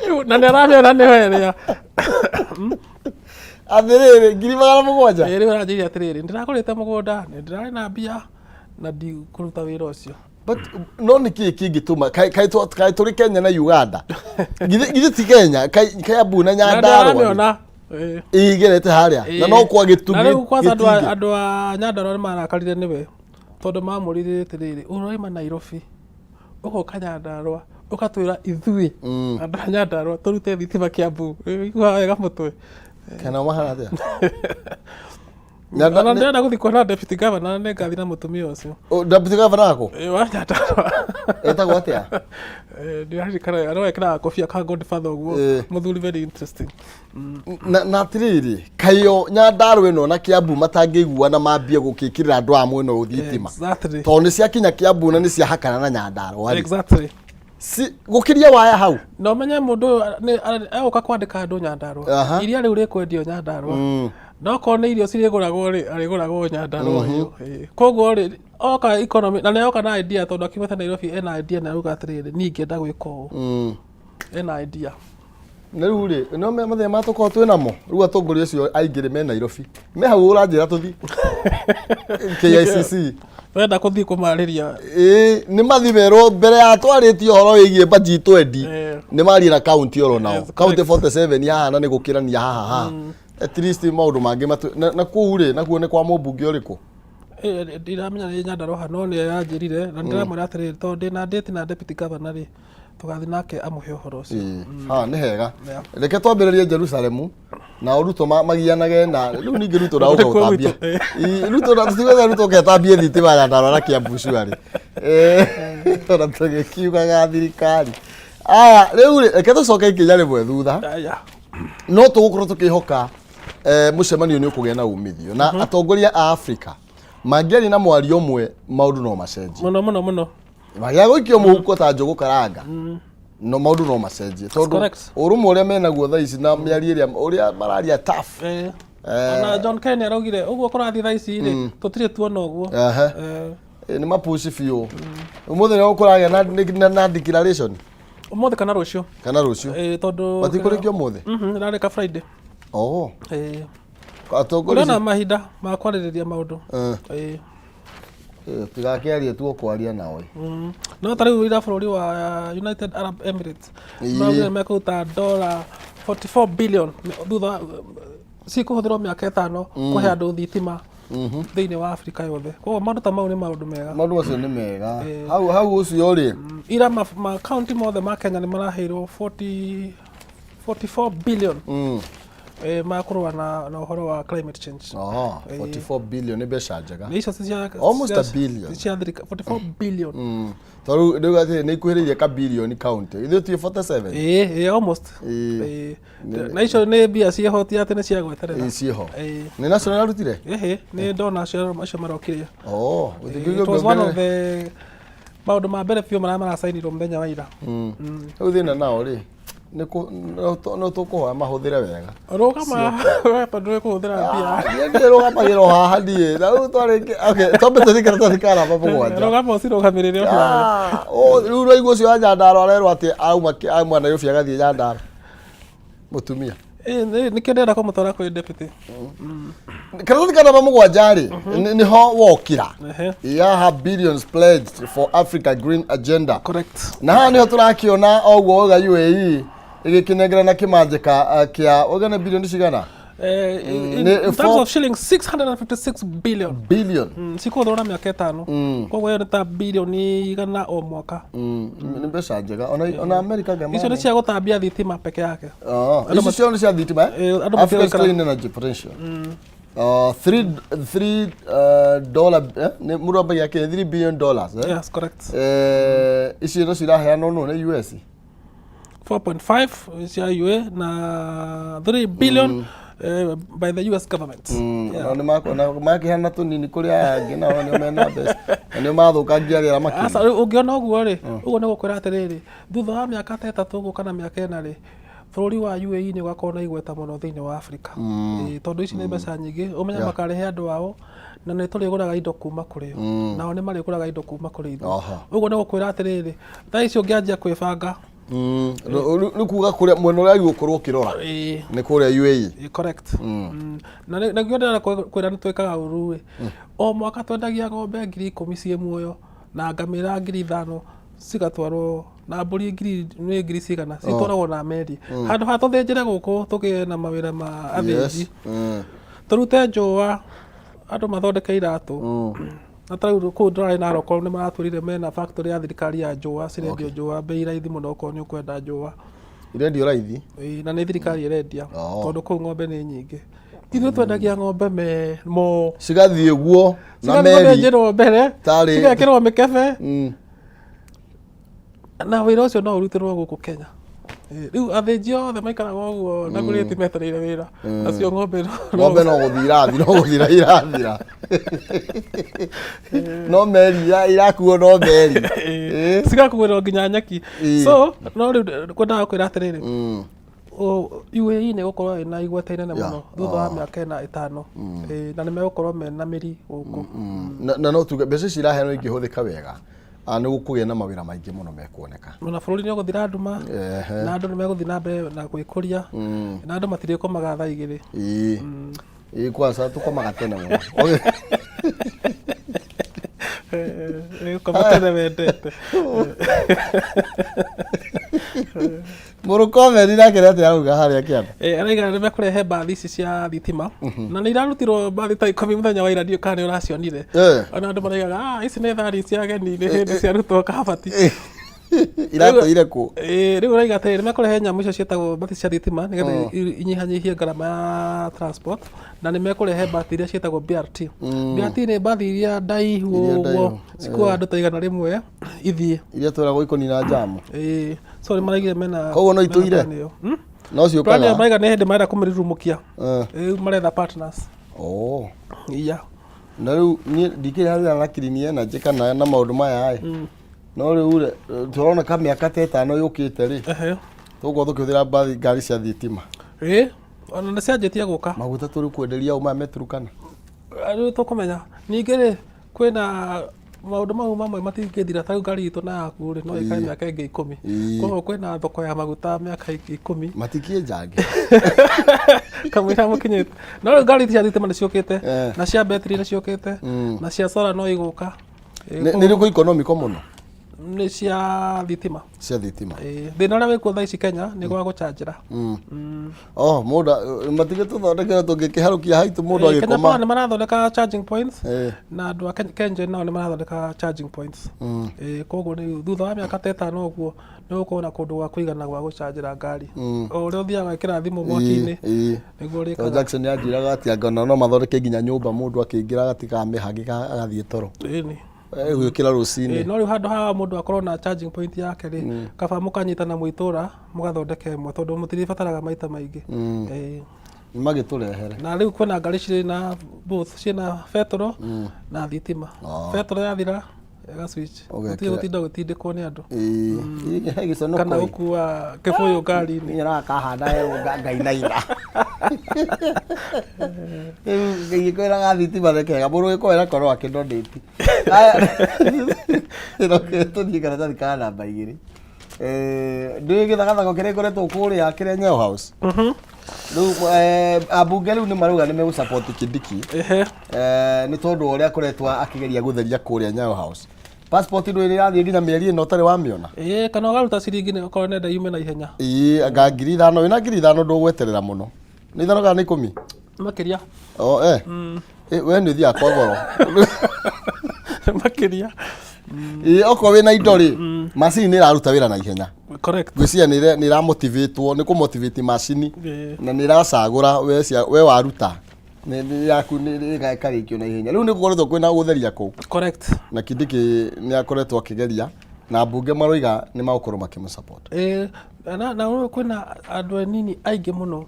Speaker 3: Rĩu, na nĩ aramĩona nĩyo ĩrĩa.
Speaker 1: Atĩrĩrĩ, 700,000.
Speaker 3: Ĩĩ, rĩu aranjĩire atĩrĩrĩ, ndĩragũrĩte mũgũnda, nĩ ndĩrarĩ na mbia na ndikũruta wĩra ũcio.
Speaker 1: But no nĩ kĩĩ kĩngĩtũma kaĩ tũrĩ Kenya na Uganda? Githĩ ti Kenya? Kaĩ Kiambu na
Speaker 3: Na nĩ
Speaker 1: Nyandarua
Speaker 3: aramĩona. Ĩĩ.
Speaker 1: Ĩgerete harĩa na no kwa gĩtugĩ
Speaker 3: Na rĩu kwanza
Speaker 1: gĩtingĩ.
Speaker 3: andũ a Nyandarua nĩ marakarire nĩwe tondũ mamũririe atĩrĩrĩ, ũroima Nairobi ũgoka Nyandarua ũgatwĩra ithuĩ andũ a Nyandarua tũrute thitima Kiambu? Iguaga wega mũtwe.
Speaker 1: Kana mahana atĩa?
Speaker 3: Ona ndĩrenda gũthiĩ kuona deputy governor, na nĩngathiĩ na mũtumia ũcio.
Speaker 1: Deputy governor ako?
Speaker 3: Ĩĩ, wa Nyandarua.
Speaker 1: Etagwo atĩa?
Speaker 3: Ndiraririkana, arĩa wekĩraga kobia ka Godfather ũguo. Mũthuri very interesting.
Speaker 1: Na atĩrĩrĩ, kaĩo Nyandarua ĩno na Kiambu matangĩiguana mambie gũkĩkĩrĩra andũ a mwena ũyũ thitima, tondũ nĩ ciakinya Kiambu na nĩ ciahakana na Nyandarua rĩ. Gũkĩria waya hau.
Speaker 3: Na ũmenye mũndũ ũyũ nĩ egũka kwandĩka andũ Nyandarua. Iria rĩu rĩkwendio Nyandarua, na okorwo nĩ irio cirĩgũragwo rĩ, arĩgũragwo Nyandarua ĩyo. Ĩĩ. Koguo rĩ, oka economy na nĩ oka na idea, tondũ akiumĩte Nairobi ena idea na arauga atĩrĩrĩ, niĩ ingĩenda gwĩka ũũ. Ena idea.
Speaker 1: Na rĩu rĩ, no mathĩna ma tũkorwo twĩ namo rĩu, atongoria acio aingĩ rĩ me Nairobi, me hau ũranjĩra tũthi KICC.
Speaker 3: Wenda kũthiĩ kũmarĩria.
Speaker 1: Ĩĩ, nĩ mathi merwo mbere ya twarĩtie ũhoro wĩgiĩ G20, nĩ marie na kaunti oro nao. Kaunti 47 haha na nĩ gũkĩrania haha haha, at least maũndũ mangĩ na kũu rĩ, nakuo nĩ kwa mũmbunge ũrĩkũ?
Speaker 3: Ndiramenya nĩ Nyandarua, no nĩ aranjĩrire na ndĩramwĩra atĩrĩrĩ, tondũ ndĩna date na deputy governor rĩ, tũgathiĩ nake amũhe ũhoro ũcio.
Speaker 1: Ĩĩ, ha nĩ hega. Reke twambĩrĩrie Jerusalemu na Ruto magianage na rĩu ningĩ Ruto na ũka
Speaker 3: Nĩkuo
Speaker 1: gũtambia.
Speaker 3: gwitũ.
Speaker 1: Ĩ, Ruto na tũtigwetha Ruto ũketambie thitima Nyandarua na Kiambu cuarĩ. Ona tũgĩkiugaga thirikari aya rĩu rĩ, reke tũcoke ikinya rĩmwe thutha.
Speaker 3: Aya.
Speaker 1: No tũgũkorwo tũkĩhoka mũcemanio nĩ ũkũgĩa na umithio na atongoria a Afrika mangĩaria na mwario ũmwe, maũndũ no macenjie.
Speaker 3: Mũno mũno mũno.
Speaker 1: Magĩa gũikio mũhuko ta njũgũ karanga, no maũndũ no macenjie tondũ ũrũmwe ũrĩa menaguo thaa ici na mĩario ĩrĩa ũrĩa mararia tough.
Speaker 3: Ona John Kerry araugire ũguo kũrathiĩ thaa ici rĩ, tũtirĩ tuona ũguo.
Speaker 1: Nĩ mapuci biũ. Ũmũthĩ nĩ kũragĩa na declaration.
Speaker 3: Ũmũthĩ kana rũciũ.
Speaker 1: Kana rũciũ.
Speaker 3: Tondũ
Speaker 1: Matikũrĩkia ũmũthĩ?
Speaker 3: Ĩrarĩka Friday.
Speaker 1: Oh.
Speaker 3: Eh.
Speaker 1: Atongoria
Speaker 3: Kũrĩ na mahinda ma kwarĩrĩria maũndũ. Ĩĩ.
Speaker 1: Tigakĩarie tu ũkwaria nao.
Speaker 3: No ta rĩu ira bũrũri wa United Arab Emirates maugire mekũruta dola 44 billion thutha cikũhũthĩrwo mĩaka 5 kũhe andũ thitima thĩinĩ wa Afrika yothe. Koguo maũndũ ta mau nĩ maũndũ mega.
Speaker 1: Maũndũ macio nĩ mega. Hau hau ũcio rĩ.
Speaker 3: Ira ma county mothe ma Kenya nĩ maraheirwo 40 44 billion ma kũrũa na ũhoro wa climate change.
Speaker 1: Oh, 44 billion nĩ mbeca njega.
Speaker 3: Nĩ icio cia
Speaker 1: Almost a billion.
Speaker 3: Cia thirikari 44 billion.
Speaker 1: Tondũ rĩu atĩ nĩ ikuhĩrĩirie ka billion county. Ithuĩ twĩ 47.
Speaker 3: Ĩĩ, almost.
Speaker 1: Ĩĩ.
Speaker 3: Ĩĩ. Na icio nĩ mbia ciĩho ti atĩ nĩ cia gweterera.
Speaker 1: Ĩĩ, ciĩho.
Speaker 3: Ĩĩ.
Speaker 1: Nĩ national arutire?
Speaker 3: Ĩhĩ, nĩ ndona acio marokire.
Speaker 1: Oh,
Speaker 3: It was one of the maũndũ ma mbere biũ marĩa maracainirwo mũthenya wa ira.
Speaker 1: Rĩu thĩna nao rĩ nĩ no tũkũhoya mahũthĩre wega.
Speaker 3: Rũgama we tondũ nĩ kũhũthĩra mbia.
Speaker 1: Niĩ ndĩrũgamagĩra o haha niĩ. Na rĩu twarĩkia okay, twambe tũthiĩ karatathi ka namba 7.
Speaker 3: Rũgama ũcirũgamĩrĩre o
Speaker 1: Ah, oh, rĩu ũraigua ũcio wa Nyandarua arerwo atĩ auma Nairobi agathiĩ Nyandarua. Mũtumia.
Speaker 3: Nĩkĩo ndĩrenda kũmũtwara kwĩ deputy.
Speaker 1: Karatathi ka namba 7 rĩ, nĩho wokĩra.
Speaker 3: Ehe.
Speaker 1: Yaha billions pledged for Africa Green Agenda.
Speaker 3: Correct.
Speaker 1: Na haha nĩho tũrakĩona oguo wauga UAE ĩgĩkĩnengerana kĩmanjĩka kĩa wauga nĩ bilioni cigana?
Speaker 3: In terms of shillings 656 billion.
Speaker 1: Billion.
Speaker 3: Cikũhũthĩrwo na mĩaka 5. Koguo ĩyo nĩ ta bilioni 100 o mwaka.
Speaker 1: Nĩ mbeca njega. Ona America ngema.
Speaker 3: Icio nĩ cia gũtambia thitima peke yake.
Speaker 1: Icio cio nĩ cia thitima eh?
Speaker 3: Andũ
Speaker 1: Africa's
Speaker 3: matireka-
Speaker 1: clean energy potential. Three dollar nĩ mũndũ ambagia kĩ $3 billion eh?
Speaker 3: Yes, correct.
Speaker 1: Icio no ciraheanwo nũ nĩ US?
Speaker 3: 4.5 cia UA na 3 billion by the US government.
Speaker 1: Nao nĩ makĩheana tũnini kũrĩ aya angĩ nao nĩo mena mbeca na nĩo mathũkangia rĩera makĩria.
Speaker 3: Aca, rĩu ũngĩona ũguo rĩ, ũguo nĩ gũkwĩra atĩrĩrĩ, thutha wa mĩaka ta 3 ũguo kana mĩaka 4 rĩ, bũrũri wa UAE nĩ ũgakorwo na igweta mũno thĩinĩ wa Afrika. Tondũ ici nĩ mbeca nyingĩ, ũmenye makarĩhe andũ ao na nĩ tũrĩgũraga indo kuma kũrĩ o. Nao nĩ marĩgũraga indo kuma kũrĩ ithuĩ. Ũguo nĩ gũkwĩra atĩrĩrĩ, thaa ici ũngĩanjia kwĩbanga.
Speaker 1: Nĩ kuga kũrĩa mwena ũrĩa ũgũkorwo ũkĩrora nĩ kũrĩa UAE.
Speaker 3: Correct. Na nĩguo ndĩrenda kwĩra nĩ twĩkaga ũru ĩ. O mwaka twendagia ng'ombe 10,000 ciĩ muoyo na ngamĩra 5,000 cigatwarwo na mbũri ngiri nĩ ngiri cigana citwaragwo na meri. Handũ ha tũthĩnjĩre gũkũ tũgĩe na mawĩra ma athĩnji. Tũrute njũa andũ mathondeke iratũ. Na ta rĩu kũu ndĩrarĩ Narok nĩ maratwĩrire mena factory ya thirikari ya njũa, cirendio njũa bei raithi mũno okorwo nĩ ũkwenda njũa.
Speaker 1: Irendio raithi?
Speaker 3: Ĩĩ, na nĩ thirikari ĩrendia tondũ kũu ng'ombe nĩ nyingĩ. Ithuĩ twendagia ng'ombe me mo.
Speaker 1: Cigathiĩ guo na
Speaker 3: Cigathiĩ
Speaker 1: meri.
Speaker 3: gũthĩnjĩrwo mbere,
Speaker 1: Tarĩ-
Speaker 3: cigekĩrwo mĩkebe. Na wĩra ũcio no ũrutĩrwo gũkũ Kenya. Rĩu athĩnji othe maikaraga ũguo na ngũrĩti metereire wĩra. Nacio ng'ombe
Speaker 1: Ng'ombe no gũthiĩ irathira, no gũthira irathira. No meri irakuo no meri.
Speaker 3: Cigakuĩrwo nginya nyeki. So no rĩu kwendaga kwĩra atĩrĩrĩ, UAE nĩ gũkorwo ĩna igweta inene mũno thutha wa mĩaka 4 5. Na nĩ megũkorwo mena mĩri gũkũ.
Speaker 1: Na no tuge mbeca ici iraheanwo ingĩhũthĩka wega, nĩ gũkũgĩa na mawĩra maingĩ mũno mekuoneka.
Speaker 3: Na bũrũri nĩ ũgũthira nduma, na andũ nĩ megũthiĩ na mbere na gwĩkũria, na andũ matirĩkomaga thaa 2.
Speaker 1: Ĩĩ. Ĩĩ, kwanza tũkomaga tene mũno.
Speaker 3: Gũkoma tene wendete.
Speaker 1: Mũrũkomeri nake nĩ atĩa arauga harĩa kĩanda?
Speaker 3: Arauga nĩ mekũrehe mbathi ici cia thitima na nĩ irarutirwo mbathi ta 10 mũthenya wa ira, ndiũĩ kana nĩ ũracionire. Ona andũ maraugaga, ici nĩ thani cia ageni, nĩ hĩndĩ ciarutwo kabati.
Speaker 1: Iratũire kũ?
Speaker 3: Rĩu ũrauga atĩrĩrĩ, nĩ mekũrehe nyamũ icio ciĩtagwo mbathi cia thitima nĩgetha inyihanyihie ngarama ya transport, na nĩ mekũrehe mbathi iria ciĩtagwo BRT. BRT nĩ mbathi iria ndaihu
Speaker 1: Iria
Speaker 3: ũguo,
Speaker 1: ndaihu,
Speaker 3: cikuaga andũ ta 100 ithiĩ.
Speaker 1: Iria twĩragwo ikũnina njamu.
Speaker 3: Ĩĩ, so nĩ maraigire mena
Speaker 1: Koguo no
Speaker 3: mena
Speaker 1: itũire?
Speaker 3: plan ĩyo.
Speaker 1: No
Speaker 3: Plan ĩyo
Speaker 1: ciũkaga?
Speaker 3: maraiga nĩ hĩndĩ marenda kũmĩrurumũkia. Rĩu maretha partners. Iya.
Speaker 1: Na rĩu niĩ ndikĩrĩ harĩa na clean energy kana na maũndũ maya ĩ. No rĩu rĩ, tũrona ka mĩaka ta 5 yũkĩte rĩ, tũgũkorwo tũkĩhũthĩra mbathi ngari cia thitima.
Speaker 3: Ĩĩ, ona nĩ cianjĩtie gũka.
Speaker 1: Maguta tũrĩ kwenderia auma me Turkana.
Speaker 3: Rĩu tũkũmenya. Ningĩ rĩ, kwĩna Maũndũ mau mamwe matingĩthira, ta rĩu ngari itũ na yaku rĩ, no ĩikare mĩaka ĩngĩ 10. Koguo kwĩna thoko ya maguta mĩaka ĩngĩ 10.
Speaker 1: Matikĩnjange.
Speaker 3: Kamũira mũkinyĩte. No rĩu ngari cia thitima nĩ ciũkĩte, na cia betri nĩ ciũkĩte, na cia solar no igũka.
Speaker 1: Nĩ irĩkũ economical mũno?
Speaker 3: Nĩ cia thitima.
Speaker 1: Cia thitima.
Speaker 3: Ĩĩ, thĩna ũrĩa wĩkuo thaa ici Kenya nĩ gwa gũcanjĩra.
Speaker 1: Oh, mũndũ matigĩtũthondekera tũngĩkĩharũkia haitũ mũndũ
Speaker 3: Kenya
Speaker 1: agĩkoma.
Speaker 3: Power nĩ marathondeka charging points, na andũ a KenGen nao nĩ marathondeka charging points. Koguo rĩu thutha wa mĩaka ta 5 ũguo nĩ gũkorwo na kũndũ gwa kũigana gwa gũcanjĩra ngari. O ũrĩa ũthiaga wekĩra thimũ mwaki-inĩ nĩguo
Speaker 1: Tondũ
Speaker 3: ũrĩkaga.
Speaker 1: Jackson anjĩraga atĩ anga ona no mathondeke nginya nyũmba mũndũ akĩingĩra agatiga amĩhangĩka agathiĩ toro.
Speaker 3: Ĩni.
Speaker 1: Gũkĩra rũcinĩ.
Speaker 3: No rĩu handũ ha mũndũ akorwo na charging point yake rĩ, kaba mũkanyitana mwĩ itũra mũgathondeka ĩmwe tondũ mũtirĩbataraga maita maingĩ.
Speaker 1: Magĩtũrehere.
Speaker 3: Na rĩu kwĩna ngari cirĩ na both, ciĩna betũrũ na thitima. Betũrũ yathira ĩga switch.
Speaker 1: Ũgekĩra.
Speaker 3: Gũtirĩ gũtinda ũgĩtindĩkwo nĩ andũ.
Speaker 1: Ĩĩ, he gĩconoko
Speaker 3: Kana
Speaker 1: ĩ.
Speaker 3: gũkua kĩbũyũ ngari-inĩ.
Speaker 1: Nyonaga kahana ngainaina. Rĩu ngĩkwĩraga thitima nĩ kega, mũndũ gĩkũyũ akorwo akĩdonate. Aya, tũthiĩ karatathi ka namba 2. Ndũĩ gĩthagathago kĩrĩa gĩkoretwo kũrĩa kĩrĩa Nyayo House? Rĩu ambunge rĩu nĩ marauga nĩ megũ-support Kindiki. Nĩ tondũ wa ũrĩa akoretwo akĩgeria gũtheria kũrĩa Nyayo House. Passport ndũĩ nĩ ĩrathiĩ nginya mĩeri 4 ũtarĩ wamĩona?
Speaker 3: Ĩĩ, kana ũgaruta ciringi nĩ okorwo nenda yume na ihenya.
Speaker 1: Ĩĩ, anga 5,000, wĩna 5,000 ndũgweterera mũno. Nĩ 5 kana nĩ 10?
Speaker 3: Makĩria.
Speaker 1: Oh, eh. We nĩ ũthiaga kwa goro.
Speaker 3: Makĩria.
Speaker 1: Ĩĩ, okorwo wĩna indo rĩ, macini nĩ ĩraruta wĩra na ihenya.
Speaker 3: Correct.
Speaker 1: Ngwĩciria nĩ ĩramotivatwo, nĩ kũmotivate macini. Na nĩ ĩracagũra we waruta. Nĩ yaku nĩ ĩkarĩkio na ihenya. Rĩu nĩ gũkoretwo kwĩna gũtheria kũu.
Speaker 3: Correct.
Speaker 1: Na Kindiki nĩ akoretwo akĩgeria na ambunge maroiga nĩ magũkorwo makĩmũsupport.
Speaker 3: Na ũyũ kwĩna andũ anini aingĩ mũno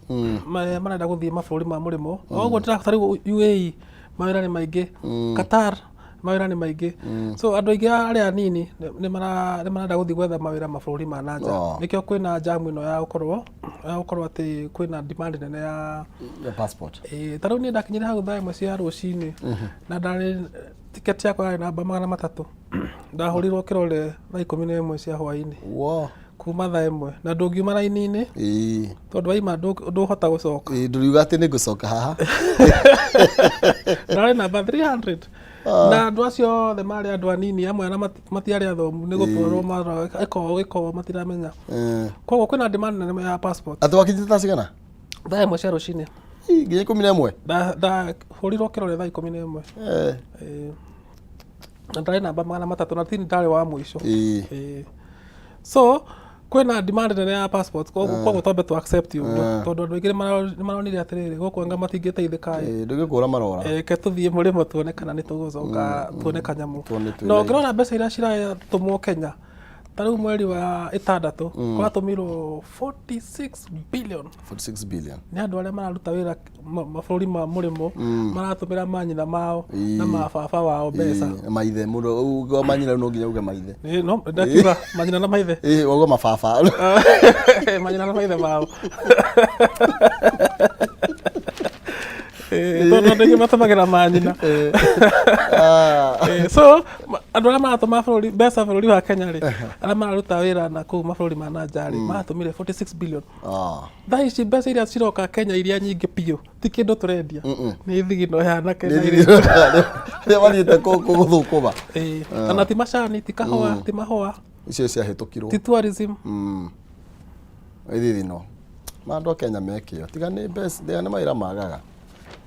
Speaker 3: marenda gũthiĩ mabũrũri ma mũrĩmo. Ũguo ndĩra rĩu UAE mawĩra nĩ maingĩ, Qatar mawĩra nĩ maingĩ. So andũ aingĩ arĩa anini nĩ marenda gũthiĩ gwetha mawĩra mabũrũri ma na nja. Nĩkĩo kwĩna jam ĩno ya gũkorwo atĩ kwĩna demand nene ya
Speaker 1: Ya passport.
Speaker 3: Ta rĩu niĩ ndakinyire hau thaa 1 cia rũcinĩ na ndarĩ ticket yakwa yarĩ namba 300. Ndahũrirwo kĩrore thaa 11 cia hwainĩ.
Speaker 1: Wow.
Speaker 3: Kuma thaa 1 na ndũngiuma raini-inĩ tondũ waima ndũhota gũcoka.
Speaker 1: Ndũriuga atĩ nĩ ngũcoka haha.
Speaker 3: Ndarĩ namba 300. Na andũ acio othe marĩ andũ anini, amwe arĩa matiarĩ athomu nĩ gũtwarwo marora ĩko matiramenya. Koguo kwĩna demand nene ya passport.
Speaker 1: Atĩ wakinyĩte thaa cigana?
Speaker 3: Thaa 1 cia rũcinĩ.
Speaker 1: Nginya 11?
Speaker 3: Ndahũrirwo kĩrore thaa 11. Na ndarĩ namba 300 na tini ndarĩ wa mũico. So kwĩna demand nene ya passport, koguo twambe tu accept ũguo tondũ andũ aingĩ nĩ maronire atĩrĩrĩ gũkũ anga matingĩteithĩka ĩ.
Speaker 1: Ndũgĩkũra marora.
Speaker 3: Reke tũthiĩ mũrĩmo tuone kana nĩ tũgũcoka tuone kanyamũ. Na ũngĩrora mbeca iria ciratũmwo Kenya ta rĩu mweri wa 6 kũratũmirwo 46 billion.
Speaker 1: 46 billion.
Speaker 3: Nĩ andũ arĩa mararuta wĩra mabũrũri ma mũrĩmo maratũmĩra manyina mao na mababa wao mbeca.
Speaker 1: Maithe mũndũ uga manyina no nginya uge maithe.
Speaker 3: No ndakiuga manyina na maithe.
Speaker 1: Uga mababa.
Speaker 3: Manyina na maithe mao. Tondũ andũ aingĩ matũmagĩra manyina. So andũ arĩa maratũma mbeca bũrũri wa Kenya rĩ, arĩa mararuta wĩra na kũu mabũrũri ma na nja rĩ, maratũmire 46 billion. Thaa ici mbeca iria ciroka Kenya iria nyingĩ biũ ti kĩndũ tũrendia, nĩ thigino ya anake na airĩtu.
Speaker 1: Arĩa mathiĩte gũthũkũma.
Speaker 3: Ona ti macani, ti kahũa, ti mahũa.
Speaker 1: Icio ciahĩtũkirwo.
Speaker 3: Ti tourism.
Speaker 1: Ithithino. Ma andũ a Kenya mekĩo. Tiga nĩ mbeca, tiga nĩ mawĩra magaga.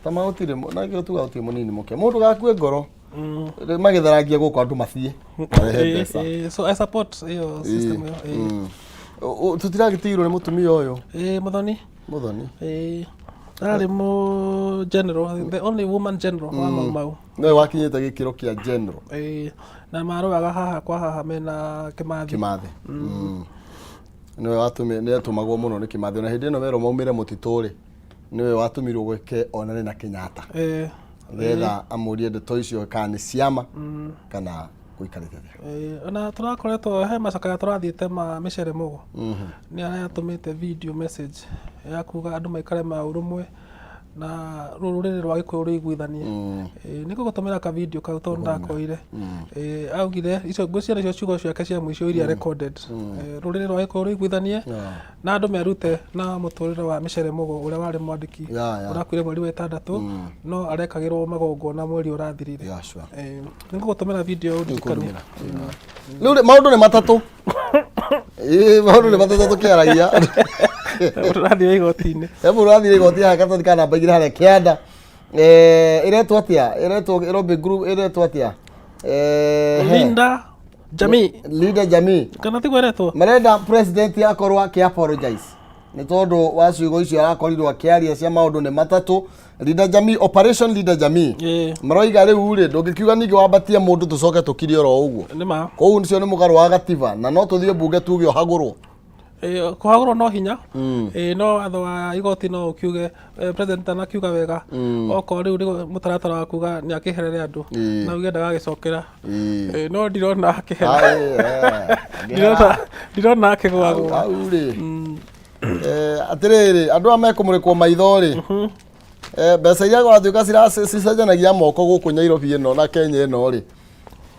Speaker 1: Ta magũtirĩ, na gĩo tuga gũtirĩ mũnini mũke. Mũndũ gakue ngoro. Magĩtharagia gũkũ andũ mathiĩ. Marehe mbeca.
Speaker 3: So I support ĩyo system ĩyo.
Speaker 1: Tũtiragĩtigirwo nĩ mũtumia ũyũ.
Speaker 3: Muthoni.
Speaker 1: Muthoni.
Speaker 3: Ararĩ mũ general, the only woman general wa Mau Mau.
Speaker 1: Nĩwe wakinyĩte gĩkĩro kĩa general.
Speaker 3: Na marũaga haha kwa haha mena Kĩmathi.
Speaker 1: Kĩmathi. Nĩwe watũmĩ, nĩ atũmagwo mũno nĩ Kĩmathi. Ona hĩndĩ ĩno werwo maumĩre mũtitũ rĩ, nĩwe watũmirwo gwake onane na Kenyatta. Nĩgetha amũrie ndeto icio kana nĩ ciama kana gũikarĩte atĩa.
Speaker 3: Ona tũrakoretwo he macakaya tũrathiĩte ma mĩcere mũgo. Nĩ aratũmĩte video message ya kuga andũ maikare ma ũrũmwe Na rũrĩrĩ rwa Gĩkũyũ rũiguithanie. Nĩ ngũgũtũmĩra ka video kau tondũ ndakoire. Augire icio, ngwĩciria nĩcio ciugo ciake cia mũico iria recorded. Rũrĩrĩ rwa Gĩkũyũ rũiguithanie na andũ merute na mũtũrĩre wa Mĩcere Mũgo ũrĩa warĩ mwandĩki ũrakuire mweri wa ĩtandatũ, no arekagĩrwo magongona mweri ũrathirire.
Speaker 1: Yeah, sure.
Speaker 3: Nĩ ngũgũtũmĩra video ũndirikanie.
Speaker 1: Rĩu rĩ, maũndũ nĩ matatũ. Ĩĩ, maũndũ nĩ matatũ tũkĩaragia.
Speaker 3: Ũrathiĩ igoti-inĩ.
Speaker 1: He mũndũ ũrathiĩ igoti haha karatathi ka namba igĩrĩ harĩa kĩanda. Eh, ĩretwo atĩa? Ĩretwo Lobby Group ĩretwo atĩa? Eh, he.
Speaker 3: Linda Jamii.
Speaker 1: Linda Jamii.
Speaker 3: Kana tiguo ĩretwo?
Speaker 1: Marenda president akorwo akĩ apologize nĩ tondũ wa ciugo icio arakorirwo akĩaria cia maũndũ nĩ matatũ. Linda Jamii, Operation Linda Jamii. Maroiga rĩu rĩ, ndũngĩkiuga ningĩ wambatie mũndũ tũcoke tũkire oro ũguo.
Speaker 3: Nĩ ma.
Speaker 1: Kũu nĩcio nĩ mũgarũ wa gatiba na no tũthiĩ mbunge tuge ũhagũrwo.
Speaker 3: Kũhagũrwo no hinya. No watho wa igoti no ũkiuge, president anakiuga wega, okorwo rĩu nĩ mũtaratara wa kuga nĩ akĩherere andũ na uge ndagagĩcokera. No ndirona akĩhera. Ndirona akĩgwagwo.
Speaker 1: Hau rĩ. Atĩrĩrĩ, andũ aya mekũmũrĩkwo maitho rĩ, mbeca iria gwatuĩka cicenjanagia moko gũkũ Nyairobi ĩno na Kenya ĩno rĩ,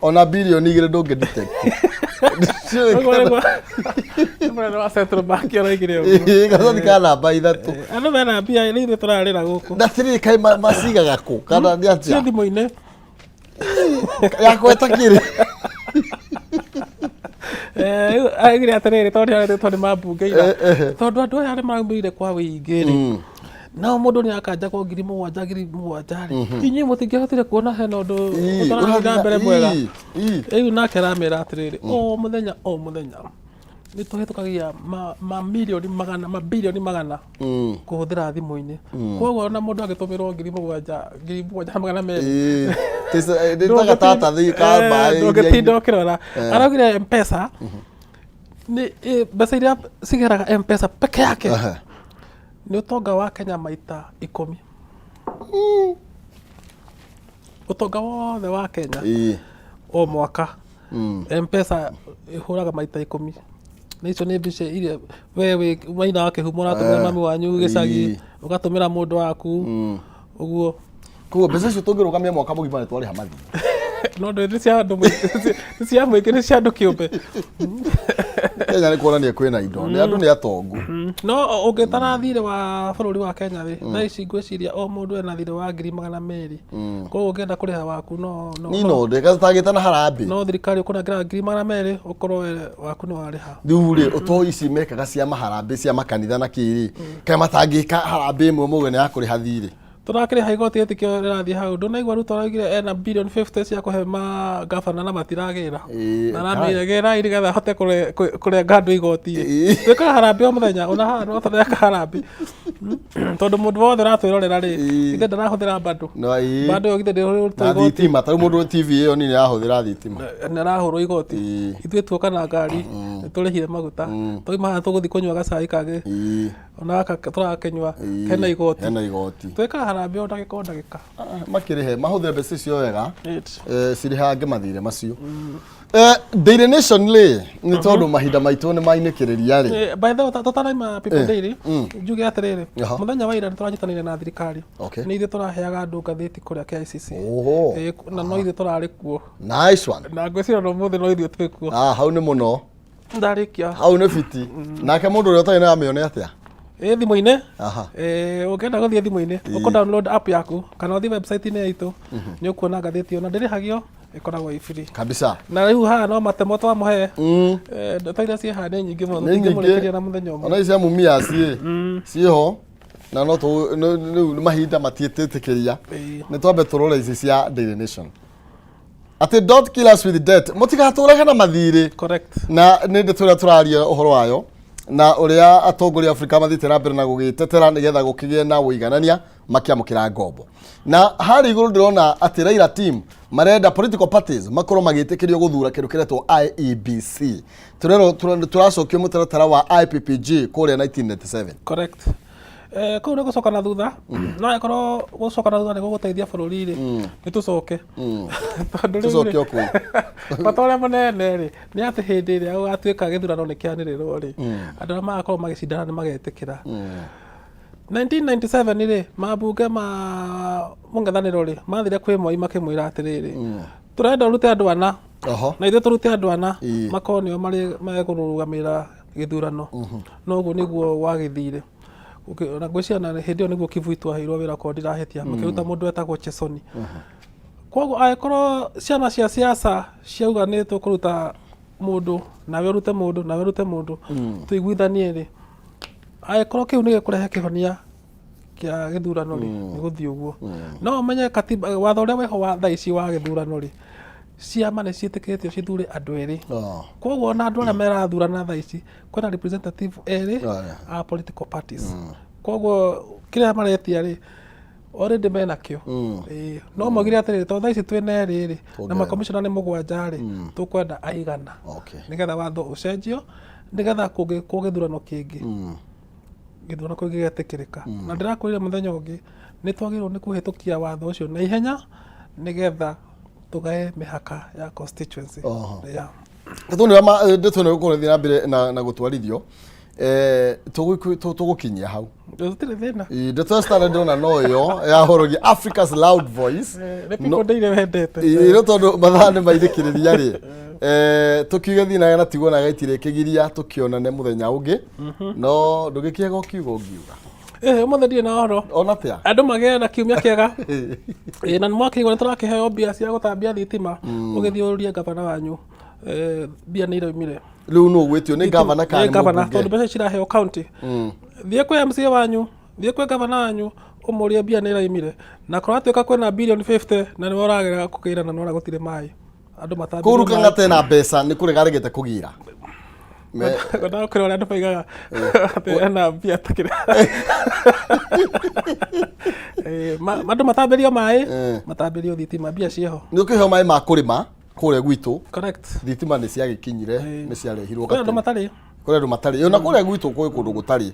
Speaker 1: ona bilioni 2 ndũngĩ detect.
Speaker 3: Mũnene wa Central Bank araigire ũguo.
Speaker 1: Ĩĩ, karatathi ka namba 3.
Speaker 3: Andũ mena mbia nĩ ithuĩ tũrarĩra gũkũ.
Speaker 1: Na atĩrĩrĩ, kaĩ macigaga kũ kana nĩ
Speaker 3: Ciĩ
Speaker 1: atĩa?
Speaker 3: thimũ-inĩ.
Speaker 1: Yakwa ĩtakĩrĩ.
Speaker 3: Rĩu aigire atĩrĩrĩ, tondũ nĩaretĩtwo nĩ mambunge ira, tondũ andũ aya nĩ maraumĩrire kwa wĩingĩ rĩ, nao mũndũ nĩ akanjagwo 7,000 7,000 rĩ, inyuĩ mũtingĩahotire kuona hena ũndũ ũtarathiĩ na mbere mwega. Rĩu nake aramera atĩrĩrĩ, o mũthenya o mũthenya nĩ tũhĩtũkagia mamirioni magana, mabirioni magana kũhũthĩra thimũ-inĩ. Koguo ona mũndũ angĩtũmĩrwo 7,000, 7,200,
Speaker 1: Nĩ ta gatata thĩ ka maĩ.
Speaker 3: Ndũngĩtinda ũkĩrora. Araugire Mpesa nĩ mbeca iria cigeraga Mpesa peke yake nĩ ũtonga wa Kenya maita 10. Ũtonga wothe wa Kenya o mwaka Mpesa ĩhũraga maita 10. Na icio nĩ mbica iria we wĩ maina wa kĩhumo ũratũmĩra mami wanyu gĩcagi, ũgatũmĩra mũndũ waku ũguo.
Speaker 1: Koguo mbeca icio tũngĩrũgamia mwaka mũgima nĩ twarĩha mathiirĩ.
Speaker 3: No ndũ nĩ cia andũ mũingĩ, nĩ cia mũingĩ, nĩ cia andũ kĩũmbe.
Speaker 1: Kenya nĩ kuonania kwĩna indo, nĩ andũ nĩ atongu.
Speaker 3: No ũngĩtara thirĩ wa bũrũri wa Kenya rĩ, thaa ici ngwĩciria o mũndũ ena thirĩ wa 200,000. Koguo ũngĩenda kũrĩha waku no no
Speaker 1: Niĩ no ndĩgatagĩte na harambĩ.
Speaker 3: No thirikari ũkũnengera 200,000 ũkorwo we waku nĩ warĩha.
Speaker 1: Rĩu rĩ, ũtoĩ ici mekaga cia maharambĩ cia makanitha na kĩ rĩ, kaĩ matangĩka harambĩ ĩmwe mauge nĩ ya kũrĩha thirĩ?
Speaker 3: Tũrakĩrĩha igoti rĩtikĩo rĩrathiĩ hau. Ndũnaigua Ruto araugire ena bilioni 50 cia kũhe mangabana na matiragĩra. Na arameire gĩrai nĩgetha ahote kũrenga andũ igoti. Twĩkaga harambĩ o mũthenya, ona haha no tũreka harambĩ. Tondũ mũndũ wothe ũratwĩrorera rĩ, githĩ ndarahũthĩra bundle? Bundle ĩyo githĩ ndĩhũrĩtwo
Speaker 1: Na
Speaker 3: igoti?
Speaker 1: thitima, ta rĩu mũndũ TV ĩyo nini arahũthĩra thitima.
Speaker 3: Nĩ arahũrwo igoti. Ithuĩ tuoka na ngari, nĩ tũrĩhire maguta. Twauma haha tũgũthiĩ kũnyua gacai kangĩ. Ona gaka tũrakĩnyua hena igoti.
Speaker 1: Hena igoti.
Speaker 3: Twĩkaga harambĩ o ndagĩka o ndagĩka.
Speaker 1: Makĩrĩhe, mahũthĩre mbeca icio wega, cirĩhange mathirĩ macio. Daily Nation rĩ, nĩ tondũ mahinda maitũ nĩ mainĩkĩrĩria rĩ.
Speaker 3: By the way, tũtanaima People Daily, njuge atĩrĩrĩ, mũthenya wa ira nĩ tũranyitanĩire na thirikari. Nĩ ithuĩ tũraheaga andũ ngathĩti kũrĩa KICC. Na no ithuĩ tũrarĩ kuo.
Speaker 1: Nice one.
Speaker 3: Na ngwĩciria ona ũmũthĩ no ithuĩ twĩ kuo.
Speaker 1: Ah, hau nĩ mũno.
Speaker 3: Ndarĩkia.
Speaker 1: Hau nĩ fiti. Nake mũndũ ũrĩa ũtarĩ na amĩone atĩa?
Speaker 3: Ĩ thimũ-inĩ.
Speaker 1: Ĩ
Speaker 3: ũngĩenda gũthiĩ thimũ-inĩ, ũkũ download app yaku kana ũthiĩ website-inĩ itũ, nĩ ũkuona ngathĩti ĩyo na ndĩrĩhagio, ĩkoragwo ĩ free.
Speaker 1: Kabisa.
Speaker 3: Na rĩu haha no matemo twamũhe. Ndeto iria ciĩ haha nĩ nyingĩ mũno,
Speaker 1: Nĩ nyingĩ.
Speaker 3: tũtingĩmũrĩkĩria na mũthenya ũmwe.
Speaker 1: Ona ici cia Mumias ĩ, ciĩho na no tũ rĩu mahinda matiĩtĩkĩria. Nĩ twambe tũrore ici cia Daily Nation. Atĩ don't kill us with debt, mũtigatũrage na mathirĩ.
Speaker 3: Correct.
Speaker 1: Na nĩ ndeto ĩrĩa tũraria ũhoro wayo na ũrĩa atongoria a Afrika mathiĩte na mbere na gũgĩtetera nĩgetha gũkĩgĩe na ũiganania makĩamũkĩra ngombo. Na harĩa igũrũ ndĩrona atĩ Raila team marenda political parties makorwo magĩtĩkĩrio gũthura kĩndũ kĩretwo IEBC. Tũrerwo tũracokio mũtaratara wa IPPG kũrĩa 1997.
Speaker 3: Correct. Kũu nĩ gũcoka na thutha, no angĩkorwo gũcoka na thutha nĩ gũgũteithia bũrũri rĩ, nĩ tũcoke. Tondũ rĩu rĩ,
Speaker 1: Tũcoke o kũu.
Speaker 3: Bata ũrĩa mũnene rĩ, nĩ atĩ hĩndĩ ĩrĩa gũgatuĩka gĩthurano nĩ kĩanĩrĩrwo rĩ, andũ arĩa magakorwo magĩcindana nĩ magetĩkĩra. 1997 rĩ, mambunge ma mũng'ethanĩro rĩ, mathire kwĩ Moi makĩmwĩra atĩrĩrĩ, tũrenda ũrute andũ ana na ithuĩ tũrute andũ ana makorwo nĩo marĩ mekũrũgamĩrĩra gĩthurano. No ũguo nĩguo gwagĩthire. Na ngwĩciria na hĩndĩ ĩyo nĩguo Kivuitu aheirwo wĩra korwo ndirahĩtia, makĩruta mũndũ wetagwo Chesoni. Koguo angĩkorwo ciama cia siasa ciauga nĩ tũkũruta mũndũ, nawe ũrute mũndũ, nawe ũrute mũndũ, tũiguithanie rĩ, angĩkorwo kĩu nĩ gĩkũrehe kĩhonia kĩa gĩthurano rĩ, nĩ gũthiĩ ũguo. No ũmenye katiba, watho ũrĩa wĩho wa thaa ici wa gĩthurano rĩ, ciama nĩ ciĩtĩkĩrĩtio cithure andũ erĩ. Koguo ona andũ arĩa merathurana thaa ici, kwĩna representative erĩ a political parties. Koguo kĩrĩa maretia rĩ, already mena kĩo. Ĩĩ, no maugire atĩrĩrĩ, tondũ thaa ici twĩna erĩ rĩ, na
Speaker 1: Tuongerere.
Speaker 3: makomishona nĩ mũgwanja rĩ, tũkwenda aigana nĩgetha watho ũcenjio, nĩgetha kũngĩkwo gĩthurano kĩngĩ, gĩthurano kĩu gĩgetĩkĩrĩka. Na ndĩrakwĩrire mũthenya ũngĩ, nĩ twagĩrĩirwo nĩ kũhĩtũkia watho ũcio na ihenya, nĩgetha tũgae mĩhaka ya constituency. Yeah.
Speaker 1: Ndeto ĩno ĩgũkorwo ĩgĩthiĩ na mbere na gũtwarithio, tũgũkinyia hau.
Speaker 3: Gũtirĩ thĩna.
Speaker 1: Ĩ, ndeto ya Standard ndĩrona no ĩyo yahorogia Africa's loud voice.
Speaker 3: Nĩ people ndĩire wendete.
Speaker 1: Ĩ, no tondũ mathaa nĩ maithĩkĩrĩria rĩ, tũkiuge thiĩ na tigwo na gaitirĩ kĩgiria, tũkĩonane mũthenya ũngĩ, no ndũgĩkĩaga ũkiuga ũngiuga.
Speaker 3: Ũmũthĩ ndirĩ na ũhoro.
Speaker 1: Ona atĩa?
Speaker 3: Andũ magĩe na kiumia kĩega. Na nĩ mwakĩigua nĩ tũrakĩheo mbia cia gũtambia thitima. Ũgĩthiĩ ũrie gavana wanyu, mbia nĩ iraumire.
Speaker 1: Rĩu nũ ũgwĩtio, nĩ gavana kana
Speaker 3: Nĩ
Speaker 1: nĩ
Speaker 3: gavana,
Speaker 1: mũmbunge?
Speaker 3: tondũ mbeca ciraheo county. Thiĩ kwĩ MCA wanyu, thiĩ kwĩ gavana wanyu, ũmũrie mbia nĩ iraumire. Na kũratuĩka kwĩna bilioni 50 na nĩwe ũragera kũgĩra na nĩwona gũtirĩ maĩ. Andũ matambĩrio
Speaker 1: Kũu
Speaker 3: maĩ.
Speaker 1: Rukang'ata ena mbeca nĩ kũrega aregete kũgĩra.
Speaker 3: Ngwendaga kwĩra ũrĩa andũ maigaga atĩ ena mbia takĩrĩ. Andũ matambĩrio maĩ, matambĩrio thitima, mbia ciĩho.
Speaker 1: Nĩ ũkĩheo maĩ ma kũrĩma kũrĩa gwitũ.
Speaker 3: Correct.
Speaker 1: Thitima nĩ ciagĩkinyire, nĩ ciarehirwo.
Speaker 3: Kwĩ andũ matarĩ.
Speaker 1: Kũrĩ andũ matarĩ. Ona kũrĩa gwitũ kwĩ kũndũ gũtarĩ.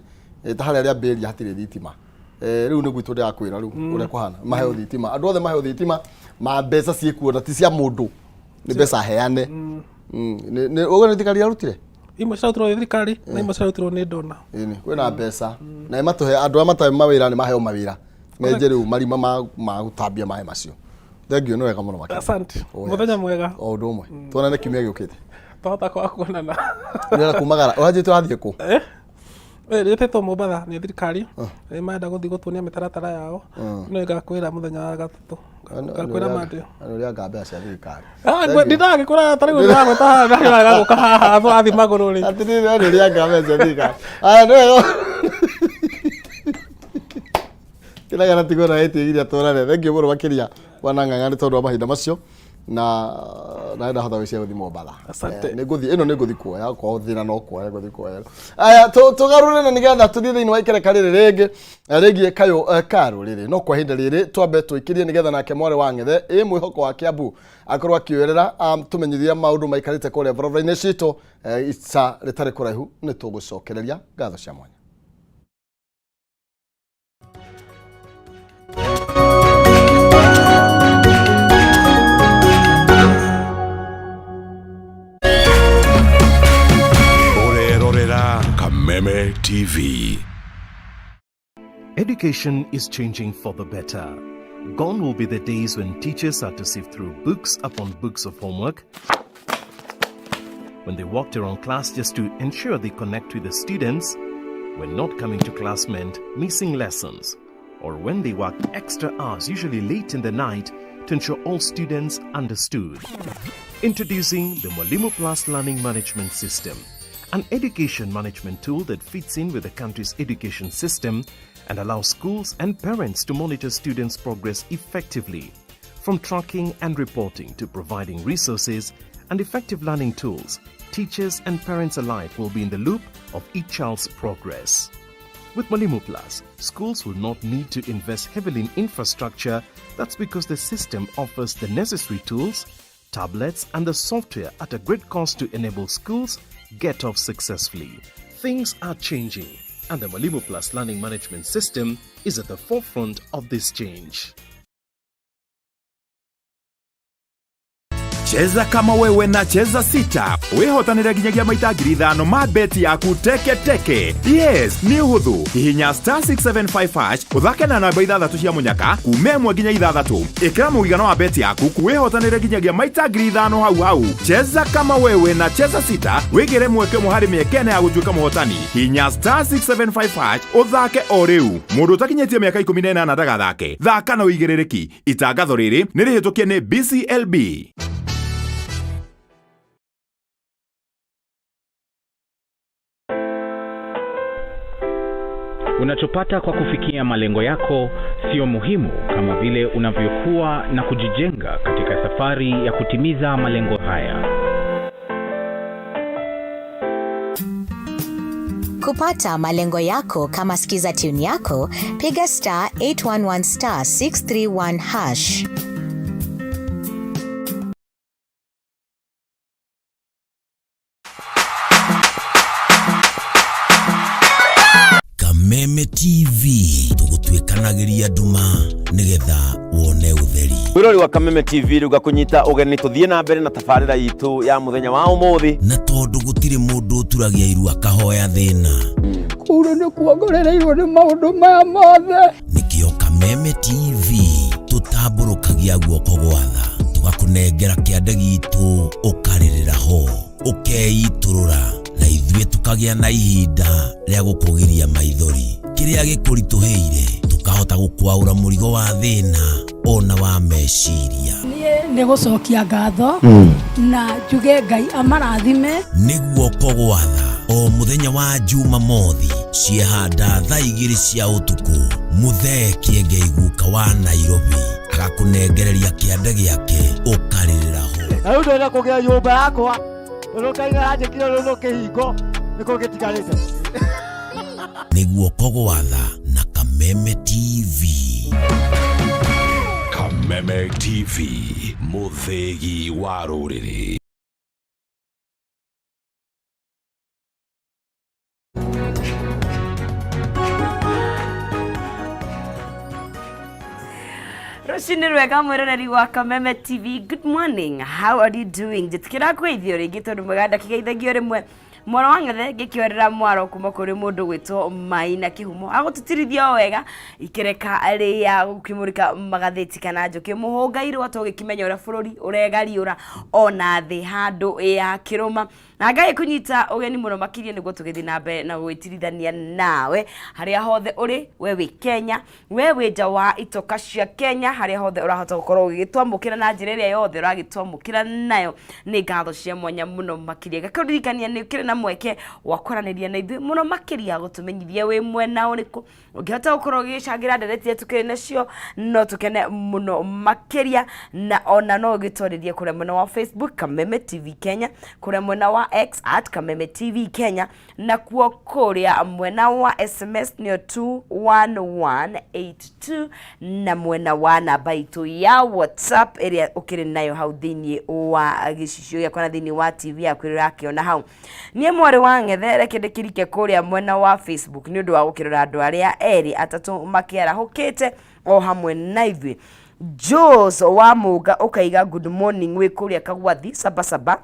Speaker 1: Ta harĩa rĩambĩrĩria hatirĩ thitima. Rĩu nĩ gwitũ ndĩrakwĩra rĩu ũrĩa kũhana. Maheo thitima. Andũ othe maheo thitima, ma mbeca ciĩkuo na ti cia mũndũ. Nĩ mbeca heane. Ũguo nĩ thirikari yarutire?
Speaker 3: Imwe cirarutirwo nĩ thirikari na imwe cirarutirwo nĩ ndona.
Speaker 1: Ĩni, kwĩna mbeca. Na ĩmatũhe andũ arĩa matarĩ mawĩra nĩ maheo mawĩra. Menje rĩu marima ma gũtambia maĩ macio. Thank you, nĩ wega mũno makĩria.
Speaker 3: Asante.
Speaker 1: Oh, yes.
Speaker 3: Mũthenya mwega.
Speaker 1: O ũndũ ũmwe. Tuonane kiumia gĩũkĩte.
Speaker 3: Twahota kwaga kuonana.
Speaker 1: Ũrenda kumagara, ũranjĩte ũrathiĩ kũ?
Speaker 3: Njĩtĩtwo Mombatha nĩ thirikari. Nĩ marenda gũthiĩ gũtuonia mĩtaratara yao. No ngakwĩra mũthenya wa gatatũ. Ngakwĩra Monday.
Speaker 1: Ũrĩa anga mbeca cia thirikari.
Speaker 3: Ndindagĩkũra ta rĩu ndĩragwĩta haha ndagĩraga gũka haha tũrathiĩ magũrũ rĩ.
Speaker 1: Atĩrĩrĩ, nĩ ũrĩa anga mbeca cia thirikari. Aya, nĩ wega. Kĩraga na tigwo na ĩtĩgiria tuonane. Thank you mũno makĩria bwana Ng'ang'a nĩ tondũ wa mahinda macio na ndahota gwĩciria gũthiĩ Mombatha.
Speaker 3: Asante.
Speaker 1: Nĩ ngũthiĩ ĩno, nĩ ngũthiĩ kuoya okorwo thĩna no kuoya ngũthiĩ kuoya. Aya, tũgarũre na nĩgetha tũthiĩ thĩinĩ wa ikereka rĩrĩ rĩngĩ rĩgiĩ kayũ ka rũrĩrĩ, no kwa ihinda rĩrĩ twambe tũikĩrie nĩgetha nake mwarĩ wa Ng'ethe ĩ mwĩhoko wa Kiambu akorwo akĩoerera tũmenyithia maũndũ maikarĩte kũrĩa barabara-inĩ citũ. Ica rĩtarĩ kũraihu nĩ tũgũcokereria. Ngatho cia mwanya.
Speaker 4: Ũrerorera Kameme TV.
Speaker 5: Education is changing for the better. Gone will be the days when teachers had to sift through books upon books of homework, when they walked around class just to ensure they connect with the students, when not coming to class meant missing lessons, or when they worked extra hours, usually late in the night, to ensure all students understood. Introducing the Mwalimu Plus Learning Management System, an education management tool that fits in with the country's education system and allows schools and parents to monitor students' progress effectively. From tracking and reporting to providing resources and effective learning tools, teachers and parents alike will be in the loop of each child's progress. With Mwalimu Plus, schools will not need to invest heavily in infrastructure. That's because the system offers the necessary tools, tablets, and the software at a great cost to enable schools get off successfully. Things are changing, and the Mwalimu Plus Learning Management System is at the forefront of this change.
Speaker 4: Cheza kama wewe na Cheza Sita wĩhotanĩre nginyagia maita 5,000 ma beti yaku teke teke. Yes, nĩ ũhũthũ. Hihinya star 675 hash ũthake na namba ithathatũ cia mũnyaka kuma 1 nginya 6. Ĩkĩra mũigana wa beti yaku wĩhotanĩre nginyagia maita 5,000 hau hau. Cheza kama wewe na Cheza Sita wĩgĩre mweke ũmwe harĩ mĩeke ĩna ya gũtuĩka mũhotani. Hihinya star 675 hash ũthake o rĩu. Mũndũ ũtakinyĩtie mĩaka 18 ndagathake. Thaka na ũigĩrĩrĩki. Itangatho rĩrĩ nĩ rĩhĩtũkie nĩ BCLB.
Speaker 6: Unachopata kwa kufikia malengo yako sio muhimu kama vile unavyokuwa na kujijenga katika safari ya kutimiza malengo haya.
Speaker 7: Kupata malengo yako kama skiza tune yako, piga star 811 star 631 hash.
Speaker 8: Kameme TV tũgũtuĩkanagĩria nduma nĩgetha wone ũtheri.
Speaker 9: Mwirori wa Kameme TV rĩu ngakũnyita ũgeni tũthiĩ na mbere na tabarĩra itũ ya mũthenya wa ũmũthĩ.
Speaker 8: Na tondũ gũtirĩ mũndũ ũturagia iru akahoya thĩna,
Speaker 10: Kũu nĩ kuongorereirwo nĩ maũndũ maya mothe.
Speaker 8: Nĩkĩo Kameme TV tũtambũrũkagia guoko gwatha tũgakũnengera kĩande gitũ ũkarĩrĩra ho ũkeitũrũra na ithuĩ tũkagĩa na ihinda rĩa gũkũgiria maithori kĩrĩa gĩkũritũhĩire tũkahota gũkwaũra mũrigo wa thĩna ona wa meciria.
Speaker 10: Niĩ nĩ gũcokia ngatho na njuge Ngai amarathime.
Speaker 8: Nĩ guoko gwatha o mũthenya wa Jumamothi ciehanda thaa 2 cia ũtukũ mũthee Kĩengei guka wa Nairobi agakũnengereria kĩande gĩake ũkarĩrĩra ho.
Speaker 11: Na rĩu ndĩrenda kũgĩa nyũmba yakwa tondũ Ngai aranjĩkire rũrũ kĩhingo nĩkĩo gĩtigarĩte.
Speaker 8: Nĩ guoko gwatha na Kameme TV.
Speaker 4: Kameme TV, mũthĩgi wa rũrĩrĩ.
Speaker 2: Rũcinĩ rwega mwĩroreri wa Kameme TV. Good morning, how are you doing? Njĩtĩkĩra kwĩithio rĩngĩ tondũ mwega ndakĩgeithagio rĩmwe. Mwaro wa ng'ethe ngĩkĩorera mwaro kuma kũrĩ mũndũ gwĩtwo Maina Kĩhumo agũtũtirithia o wega ikĩreka rĩa gũkĩmũrĩka magathĩti kana njũkĩ mũhũngairwo tũgĩkĩmenya ũrĩa bũrũri ũregariũra ona thĩ handũ ya kĩrũma. Na Ngai kũnyita ũgeni mũno makĩria nĩguo tũgĩthiĩ na mbere na gwĩtirithania nawe harĩa hothe ũrĩ, we wĩ Kenya, we wĩ nja wa itoka cia Kenya, harĩa hothe ũrahota gũkorwo ũgĩgĩtwamũkĩra na njĩra ĩrĩa yothe ũragĩtwamũkĩra nayo nĩ ngatho cia mwanya mũno makĩria. Ngakũririkania nĩ ũkĩrĩ na mweke wa kwaranĩria na ithuĩ mũno makĩria gũtũmenyithia wĩ mwena ũrĩkũ ũngĩhota gũkorwo ũgĩcangĩra ndereti iria tũkĩrĩ nacio no tũkene mũno makĩria, na ona no ũgĩtwarĩrie kũrĩa mwena wa Facebook Kameme TV Kenya, kũrĩa mwena wa X at Kameme TV Kenya, na kuo kũrĩa mwena wa SMS nĩyo 21182, na mwena wa namba itũ ya WhatsApp ĩrĩa ũkĩrĩ nayo hau thĩinĩ wa gĩcicio gĩakwa na thĩinĩ wa TV yaku ĩrĩa ũrakĩona hau. Niĩ mwarĩ wa ng'ethe reke ndĩkĩrike kũrĩa mwena wa Facebook nĩ ũndũ wa gũkĩrora andũ arĩa erĩ atatũ makĩarahũkĩte o hamwe na ithuĩ. Jules wa Mũnga ũkaiga good morning wĩ kũrĩa Kagwathi Sabasaba.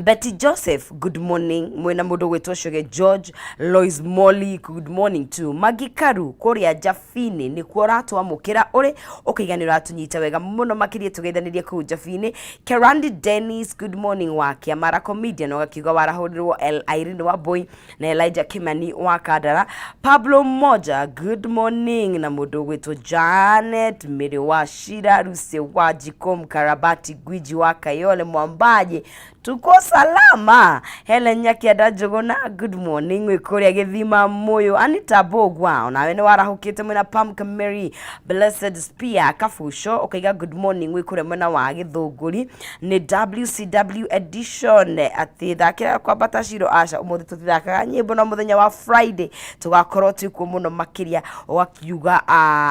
Speaker 2: Betty Joseph, good morning. Mwena mũndũ gwĩtwo Shoge George, Lois Molly, good morning too. Maggie Karu, kũrĩa Jabini, nĩkuo ũratwamũkĩra ũrĩ, ũkaiga nĩ ũratũnyita wega mũno makĩria tũgeithanĩrie kũu Jabini. Kerandi Dennis, good morning wa Kĩamara comedian, ũgakiuga warahũrirwo El Irene wa Boy na Elijah Kimani wa Kandara. Pablo Moja, good morning. Na mũndũ gwĩtwo Janet Mary wa Shira, Ruse wa Jiko, Mkarabati Gwiji wa Kayole Mwambaje, tuko salama. Helen Nyakianda Njuguna, good morning wĩ kũrĩa Gĩthima Mũyũ. Anita Mbũgua, onawe nĩ warahũkĩte mwena Pam Kameri, Blessed Spear Kabuco ũkaiga good morning wĩ kũrĩa mwena wa Gĩthũngũri. Nĩ WCW edition atĩ thakĩra kwambata Ciro aca ũmũthĩ tũtithakaga nyĩmbo no mũthenya wa Friday tũgakorwo twĩkuo mũno makĩria. Ũgakiuga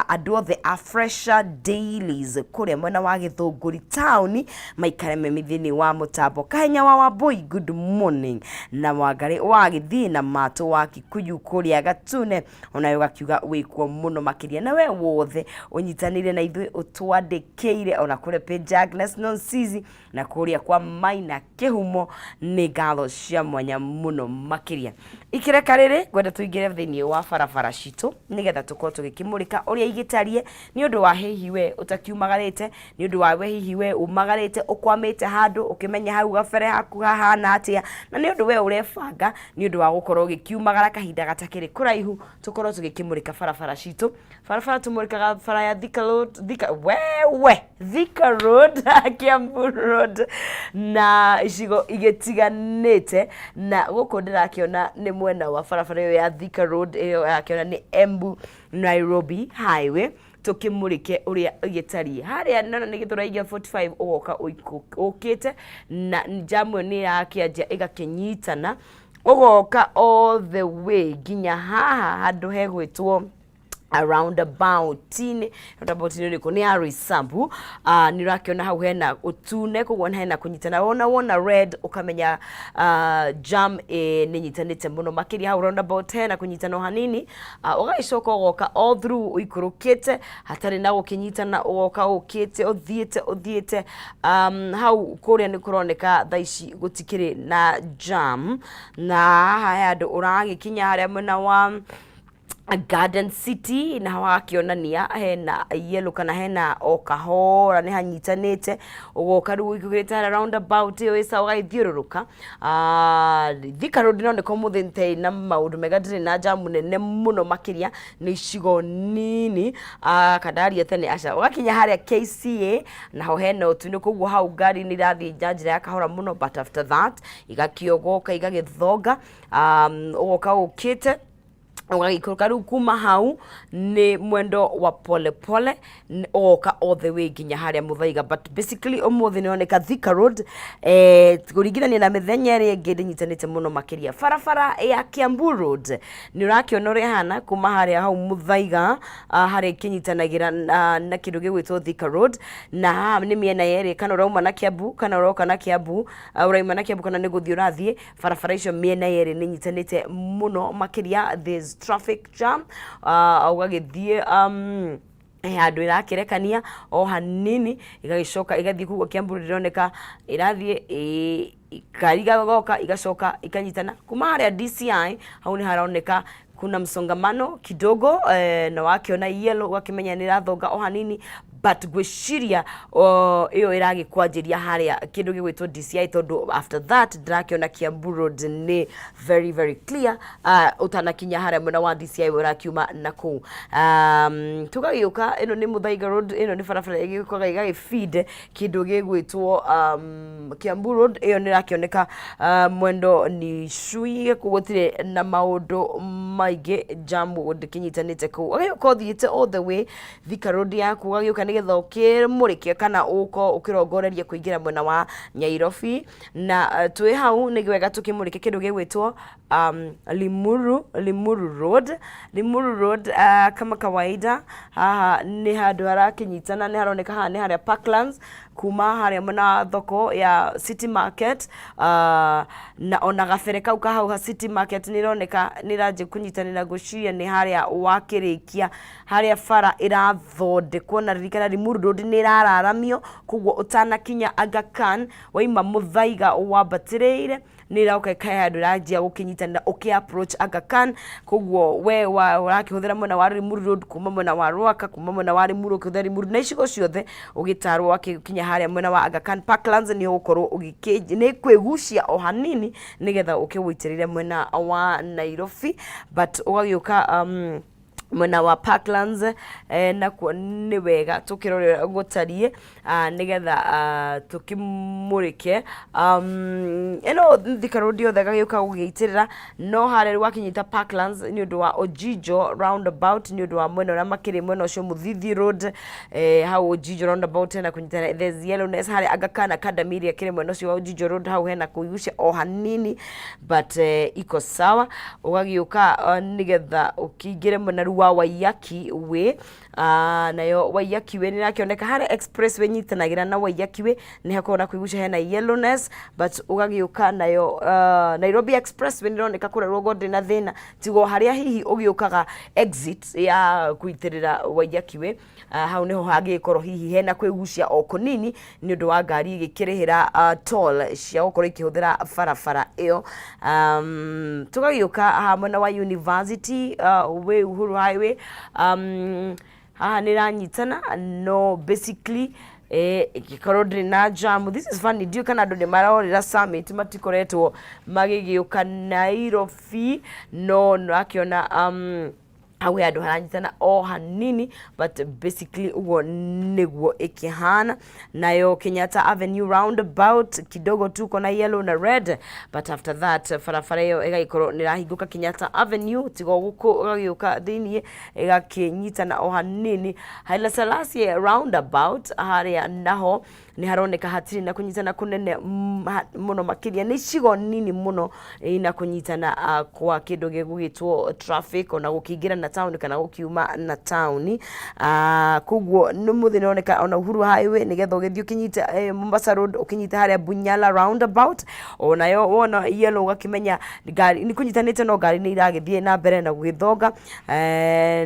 Speaker 2: andũ othe a Fresher Dailies kũrĩa mwena wa Gĩthũngũri town maikare me thĩinĩ wa mũtambo. Kahenya wa Wambui, good morning. Na Wangarĩ wa Gĩthiĩ na Matũ wa Kikuyu kũrĩa Gatune, onawe ũgakiuga wĩkuo mũno makĩria. Na we wothe ũnyitanĩire na ithuĩ ũtwandĩkĩire, ona kũrĩa page Agnes Nonsizi na kũrĩa kwa Maina Kĩhumo, nĩ ngatho cia mwanya mũno makĩria. Ikĩreka rĩrĩ, ngwenda tũingĩre thĩinĩ wa barabara citũ nĩgetha tũkorwo tũgĩkĩmũrĩka ũrĩa igĩtariĩ, nĩ ũndũ wa hihi we ũtakiumagarĩte, nĩ ũndũ wa we hihi we umagarĩte ũkwamĩte handũ ũkĩmenya hau gabere haku hahana atĩa, na nĩ ũndũ we ũrebanga nĩ ũndũ wa gũkorwo ũgĩkiumagara kahinda gatakĩrĩ kũraihu, tũkorwo tũgĩkĩmũrĩka barabara citũ. Barabara tũmũrĩkaga bara ya Thika Road, Thika, wewe, Thika Road, Kiambu Road na icigo igĩtiganĩte. Na gũkũ ndĩrakĩona nĩ mwena wa barabara ĩyo ya Thika Road, ĩyo yakĩona nĩ Embu Nairobi Highway, tũkĩmũrĩke ũrĩa ĩgĩtariĩ harĩa. Nona nĩ Gĩthũrai 45 ũgoka ũkĩte na jamu ĩyo nĩ yakĩanjia ĩgakĩnyitana, ũgoka all the way nginya haha handũ hegwĩtwo a roundabout-inĩ. Roundabout-inĩ ũrĩkũ? Nĩ ya Roysambu. Nĩ ũrakĩona hau hena ũtune, koguo hena kũnyitana. Wona red ũkamenya jam nĩ nyitanĩte mũno makĩria. Hau roundabout hena kũnyitana o hanini, ũgagĩcoka ũgoka all through ũikũrũkĩte hatarĩ na gũkĩnyitana, ũgoka ũkĩte ũthiĩte ũthiĩte hau kũrĩa nĩ kũroneka thaa ici gũtikĩrĩ na jam. Na haha he handũ ũragĩkinya harĩa mwena wa Garden City, na wakĩonania hena yellow kana hena o kahora nĩ hanyitanĩte. Ũgoka rĩu ũikũrũkĩte harĩa roundabout ĩyo ĩca ũgagĩthiũrũrũka. Thika Road ĩroneka ũmũthĩ nĩ na maũndũ mega, ndĩrĩ na jamu nene mũno makĩria, nĩ icigo nini. Kandaria tene aca ũgakinya harĩa KCA, naho hena ũtune, koguo hau ngari nĩ irathiĩ na njĩra ya kahora mũno, but after that igakĩogoka igagĩthonga. Ũgoka ũkĩte ũgagĩikũrũka rĩu kuma hau nĩ mwendo wa pole pole, ũgoka all the way nginya harĩa Muthaiga. But basically ũmũthĩ nĩ oneka Thika Road, kũringithania na mĩthenya ĩrĩa ĩngĩ, ndĩnyitanĩte mũno makĩria. Barabara ya Kiambu Road nĩ ũrakĩona ũrĩa ĩhana kuma harĩa hau Muthaiga, harĩa ĩkĩnyitanagĩra na kĩndũ gĩgwĩtwo Thika Road, na haha nĩ mĩena yerĩ, kana ũrauma na Kiambu kana ũroka na Kiambu, ũrauma na Kiambu kana nĩ gũthiĩ ũrathiĩ, barabara icio mĩena yerĩ nĩ nyitanĩte mũno makĩria, there's traffic jam. Ũgagĩthiĩ he handũ ĩrakĩrekania o hanini ĩgagĩcoka ĩgathiĩ kũguo. Kiambu ndĩroneka ĩrathiĩ ngari igagoka igacoka ikanyitana kuma harĩa DCI, hau nĩ haroneka kuna msongamano kidogo, na wakĩona yellow ũgakĩmenya nĩ ĩrathonga o hanini, but ngwĩciria ĩyo ĩragĩkwanjĩria harĩa kĩndũ gĩgwĩtwo DCI, tondũ after that ndĩrakĩona Kiambu Road nĩ very very clear, ũtanakinya harĩa mwena wa DCI ũrakiuma na kũu. Tũgagĩũka ĩno nĩ Muthaiga Road, ĩno nĩ barabara ĩgĩũkaga ĩgagĩfeed kĩndũ gĩgwĩtwo Kiambu Road. Ĩyo nĩ ĩrakĩoneka mwendo ni cui, gũtirĩ na maũndũ maingĩ, jam ndĩkĩnyitanĩte kũu. Ũgagĩũka ũthiĩte all the way Thika Road yaku, ũgagĩũka nĩgetha ũkĩmũrĩke kana ũko ũkĩrongoreria kũingĩra mwena wa Nyairobi. Na twĩ hau nĩ wega tũkĩmũrĩke kĩndũ gĩgwĩtwo Limuru Road. Limuru Road, kama kawaida haha nĩ handũ harakĩnyitana, nĩ haroneka haha nĩ harĩa Parklands, kuma harĩa mwena wa thoko ya City Market, na ona gabere kau ka hau ha City Market nĩ ĩroneka nĩ ĩranjia kũnyitanĩra. Ngwĩciria nĩ harĩa wakĩrĩkia harĩa bara ĩrathondekwo, na ririkana Limuru Road nĩ ĩrararamio, koguo ũtanakinya Aga Khan waima Muthaiga wambatĩrĩire nĩ ĩroka ĩkahe handũ ĩranjia gũkĩnyitanĩra ũkĩ approach Aga Khan. Koguo we wa ũrakĩhũthĩra mwena wa Limuru Road, kuma mwena wa Rwaka, kuma mwena wa Limuru, ũkĩhũthĩra Limuru na icigo ciothe ũgĩtarwo wakĩkinya harĩa mwena wa Aga Khan Parklands, nĩ ũgũkorwo ũgĩkĩ nĩ kwĩgucia o hanini nĩgetha ũke ũitĩrĩre mwena wa Nairobi. But ũgagĩũka mwena wa Parklands, nakuo nĩ wega tũkĩrore gũtariĩ, nĩgetha tũkĩmũrĩke ĩno Thika Road yothe ĩgagĩũka gũgĩitĩrĩra. No harĩa rĩu wakinyita Parklands nĩ ũndũ wa Ojijo roundabout, nĩ ũndũ wa mwena ũrĩa makĩrĩ mwena ũcio Mũthithi Road, hau Ojijo roundabout hena kũnyitana, there's yellowness harĩa Aga Khan Academy ĩrĩa ĩkĩrĩ mwena ũcio wa Ojijo Road, hau hena kũigucia o hanini, but iko sawa. Ũgagĩũka nĩgetha ũkĩingĩre mwena rĩu rĩu wa Waiyaki Way. Nayo Waiyaki Way nĩ ĩrakĩoneka harĩa expressway nyitanagĩra na Waiyaki Way, nĩ hakoragwo na kwĩgucia, hena yellowness, but ũgagĩũka nayo Nairobi Expressway nĩ ĩroneka kũrĩa rũgongo ndĩrĩ na thĩna, tigo harĩa hihi ũgĩũkaga exit ya kũitĩrĩra Waiyaki Way. Hau nĩho hangĩgĩkorwo hihi hena kwĩgucia o kũnini nĩ ũndũ wa ngari igĩkĩrĩhĩra toll cia gũkorwo ikĩhũthĩra barabara ĩyo. Tũgagĩũka haha mwena wa University Way, Uhuru Highway, haha nĩ ĩranyitana, no basically ĩngĩkorwo ndĩrĩ na jam. This is funny, ndiũĩ kana andũ nĩ marorĩra summit, matikoretwo magĩgĩũka Nairobi, no nĩũrakĩona hau he handũ haranyitana o hanini, but basically ũguo nĩguo ĩkĩhana. Nayo Kenyatta Avenue roundabout, kidogo tu kona yellow na red, but after that barabara ĩyo ĩgagĩkorwo nĩ ĩrahingũka. Kenyatta Avenue, tiga gũkũ ũgagĩũka thĩiniĩ, ĩgakĩnyitana o hanini. Haile Selassie roundabout, harĩa naho nĩ haroneka hatirĩ na kũnyitana kũnene mũno makĩria, nĩ icigo nini mũno ina kũnyitana kwa kĩndũ gĩgũgĩtwo traffic, ona gũkĩingĩra na town kana gũkiuma na town. Koguo nĩ mũthĩ nĩoneka ona Uhuru Highway, nĩgetha ũgĩthiĩ ũkinyite Mombasa Road, ũkinyite harĩa Bunyala roundabout, onayo wona yellow ũgakĩmenya ngari nĩ kũnyitanĩte, no ngari nĩ iragĩthiĩ na mbere na gũgĩthonga,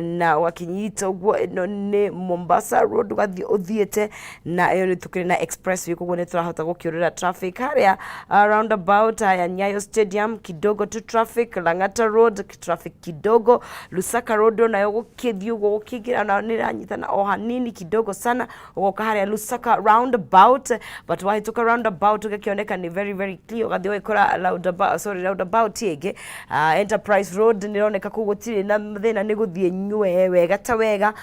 Speaker 2: na ũgakĩnyita ũguo. Ĩno nĩ Mombasa Road, ũgathiĩ ũthiĩte na ĩyo nĩ tũkĩrĩ na expressway, koguo nĩ tũrahota gũkĩũrĩra traffic harĩa roundabout. Haya, Nyayo Stadium, kidogo tu traffic. Lang'ata Road, traffic kidogo. Lusaka Road onayo gũkĩthiĩ ũguo gũkĩingĩra nayo nĩ ĩranyitana o hanini kidogo sana, ũgoka harĩa Lusaka roundabout, but wahĩtũka roundabout ũgakĩoneka nĩ very very clear, ũgathiĩ ũgagĩkora roundabout, sorry, roundabout ĩngĩ. Enterprise Road nĩ ĩroneka kũu gũtirĩ na thĩna, nĩ gũthiĩ nywe wega ta wega.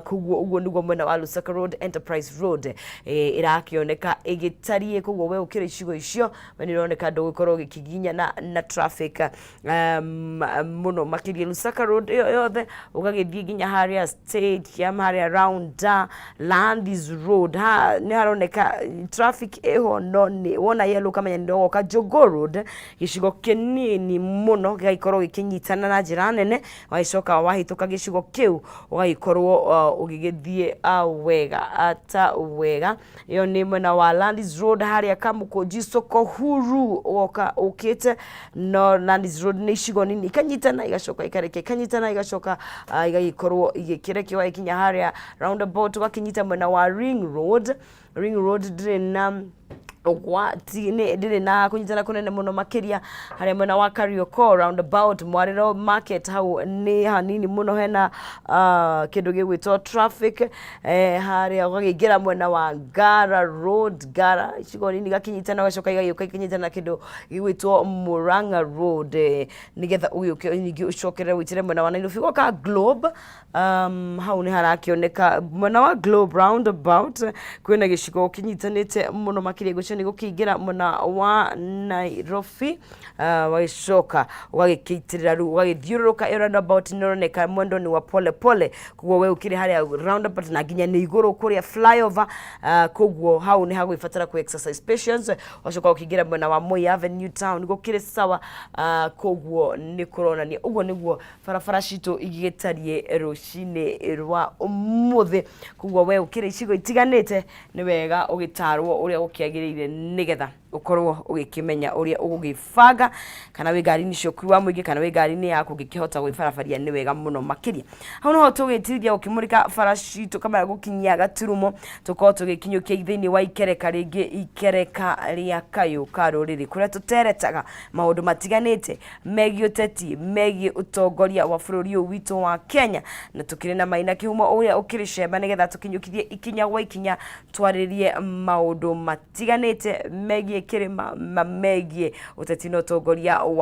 Speaker 2: Koguo ũguo nĩguo mwena wa Lusaka Road, Enterprise Road ĩrakĩoneka ĩgĩtariĩ. Koguo we ũkĩrĩ icigo icio, we nĩ ũroneka ndũgũkorwo ũgĩkĩginyana na traffic mũno makĩria. Lusaka Road ĩyo yothe ũgagĩthiĩ nginya harĩa Stadium, harĩa Rounda Landis Road, ha nĩ haroneka traffic ĩho, no nĩ wona yellow ũkamenya nĩ ũgoka. Jogoo Road, gĩcigo kĩnini mũno gĩgagĩkorwo gĩkĩnyitana na njĩra nene, ũgagĩcoka wahĩtũka gĩcigo kĩu ũgagĩkorwo ũgĩgĩthiĩ wega ta wega. Ĩyo nĩ mwena wa Landis Road, harĩa Kamũkũnji, Soko Huru, ũgoka ũkĩte, no Landis Road nĩ icigo nini ikanyitana, igacoka ikarekia, ikanyitana, igacoka igagĩkorwo igĩkĩrekio. Wagĩkinya harĩa roundabout ũgakĩnyita mwena wa Ring Road. Ring Road ndĩrĩ na ũgwati, ndĩrĩ na kũnyitana kũnene mũno makĩria. Harĩa mwena wa Kariokor roundabout, Mwarĩro Market, hau nĩ hanini mũno hena kĩndũ gĩgwĩtwo traffic. Harĩa ũgakĩingĩra mwena wa Ngara Road, Ngara icigo nini igakinyitana, ũgacoka igagĩũka ikinyitana kĩndũ gĩgwĩtwo Murang'a Road, nĩgetha ũgĩũke ningĩ ũcokerere wĩtĩre mwena wa Nairobi ũgoka Globe. Hau nĩ harakĩoneka mwena wa Globe roundabout kwĩna gĩcigo kĩnyitanĩte mũno makĩria, gũcio nĩ gũkĩingĩra mwena wa Nairobi. Wagĩcoka ũgagĩkĩitĩrĩra rĩu ũgagĩthiũrũrũka ĩyo roundabout, nĩ ũroneka mwendo nĩ wa pole pole, koguo we ũkĩrĩ harĩa roundabout na nginya nĩ igũrũ kũrĩa flyover, koguo hau nĩ hagũgĩbatara kũ exercise patience. Ũgacoka ũkĩingĩra mwena wa Moi Avenue town, gũkĩrĩ sawa. Koguo nĩ kũronania ũguo nĩguo barabara citũ igĩtariĩ rũcinĩ rwa ũmũthĩ. Koguo we ũkĩrĩ icigo itiganĩte, nĩ wega ũgĩtarwo ũrĩa gũkĩagĩrĩire, nĩgetha ũkorwo ũgĩkĩmenya ũrĩa ũgũgĩbanga, kana wĩ ngari-inĩ cia ũkuui wa mũingĩ, kana wĩ ngari-inĩ yaku, ũngĩkĩhota gwĩbarabaria nĩ wega mũno makĩria. Hau noho tũgĩtirithia gũkĩmũrĩka bara citũ kamera gũkinyia gaturumo, tũkorwo tũgĩkinyũkia thĩinĩ wa ikereka rĩngĩ, ikereka rĩa kayũ ka rũrĩrĩ, kũrĩa tũteretaga maũndũ matiganĩte megiĩ ũteti, megiĩ ũtongoria wa bũrũri ũyũ witũ wa Kenya, na tũkĩrĩ na Maina Kĩhumo ũrĩa ũkĩrĩ cemba, nĩgetha tũkinyũkithie ikinya gwa ikinya, twarĩrie maũndũ matiganĩte megiĩ kĩrĩma, ma megiĩ ũteti na ũtongoria wa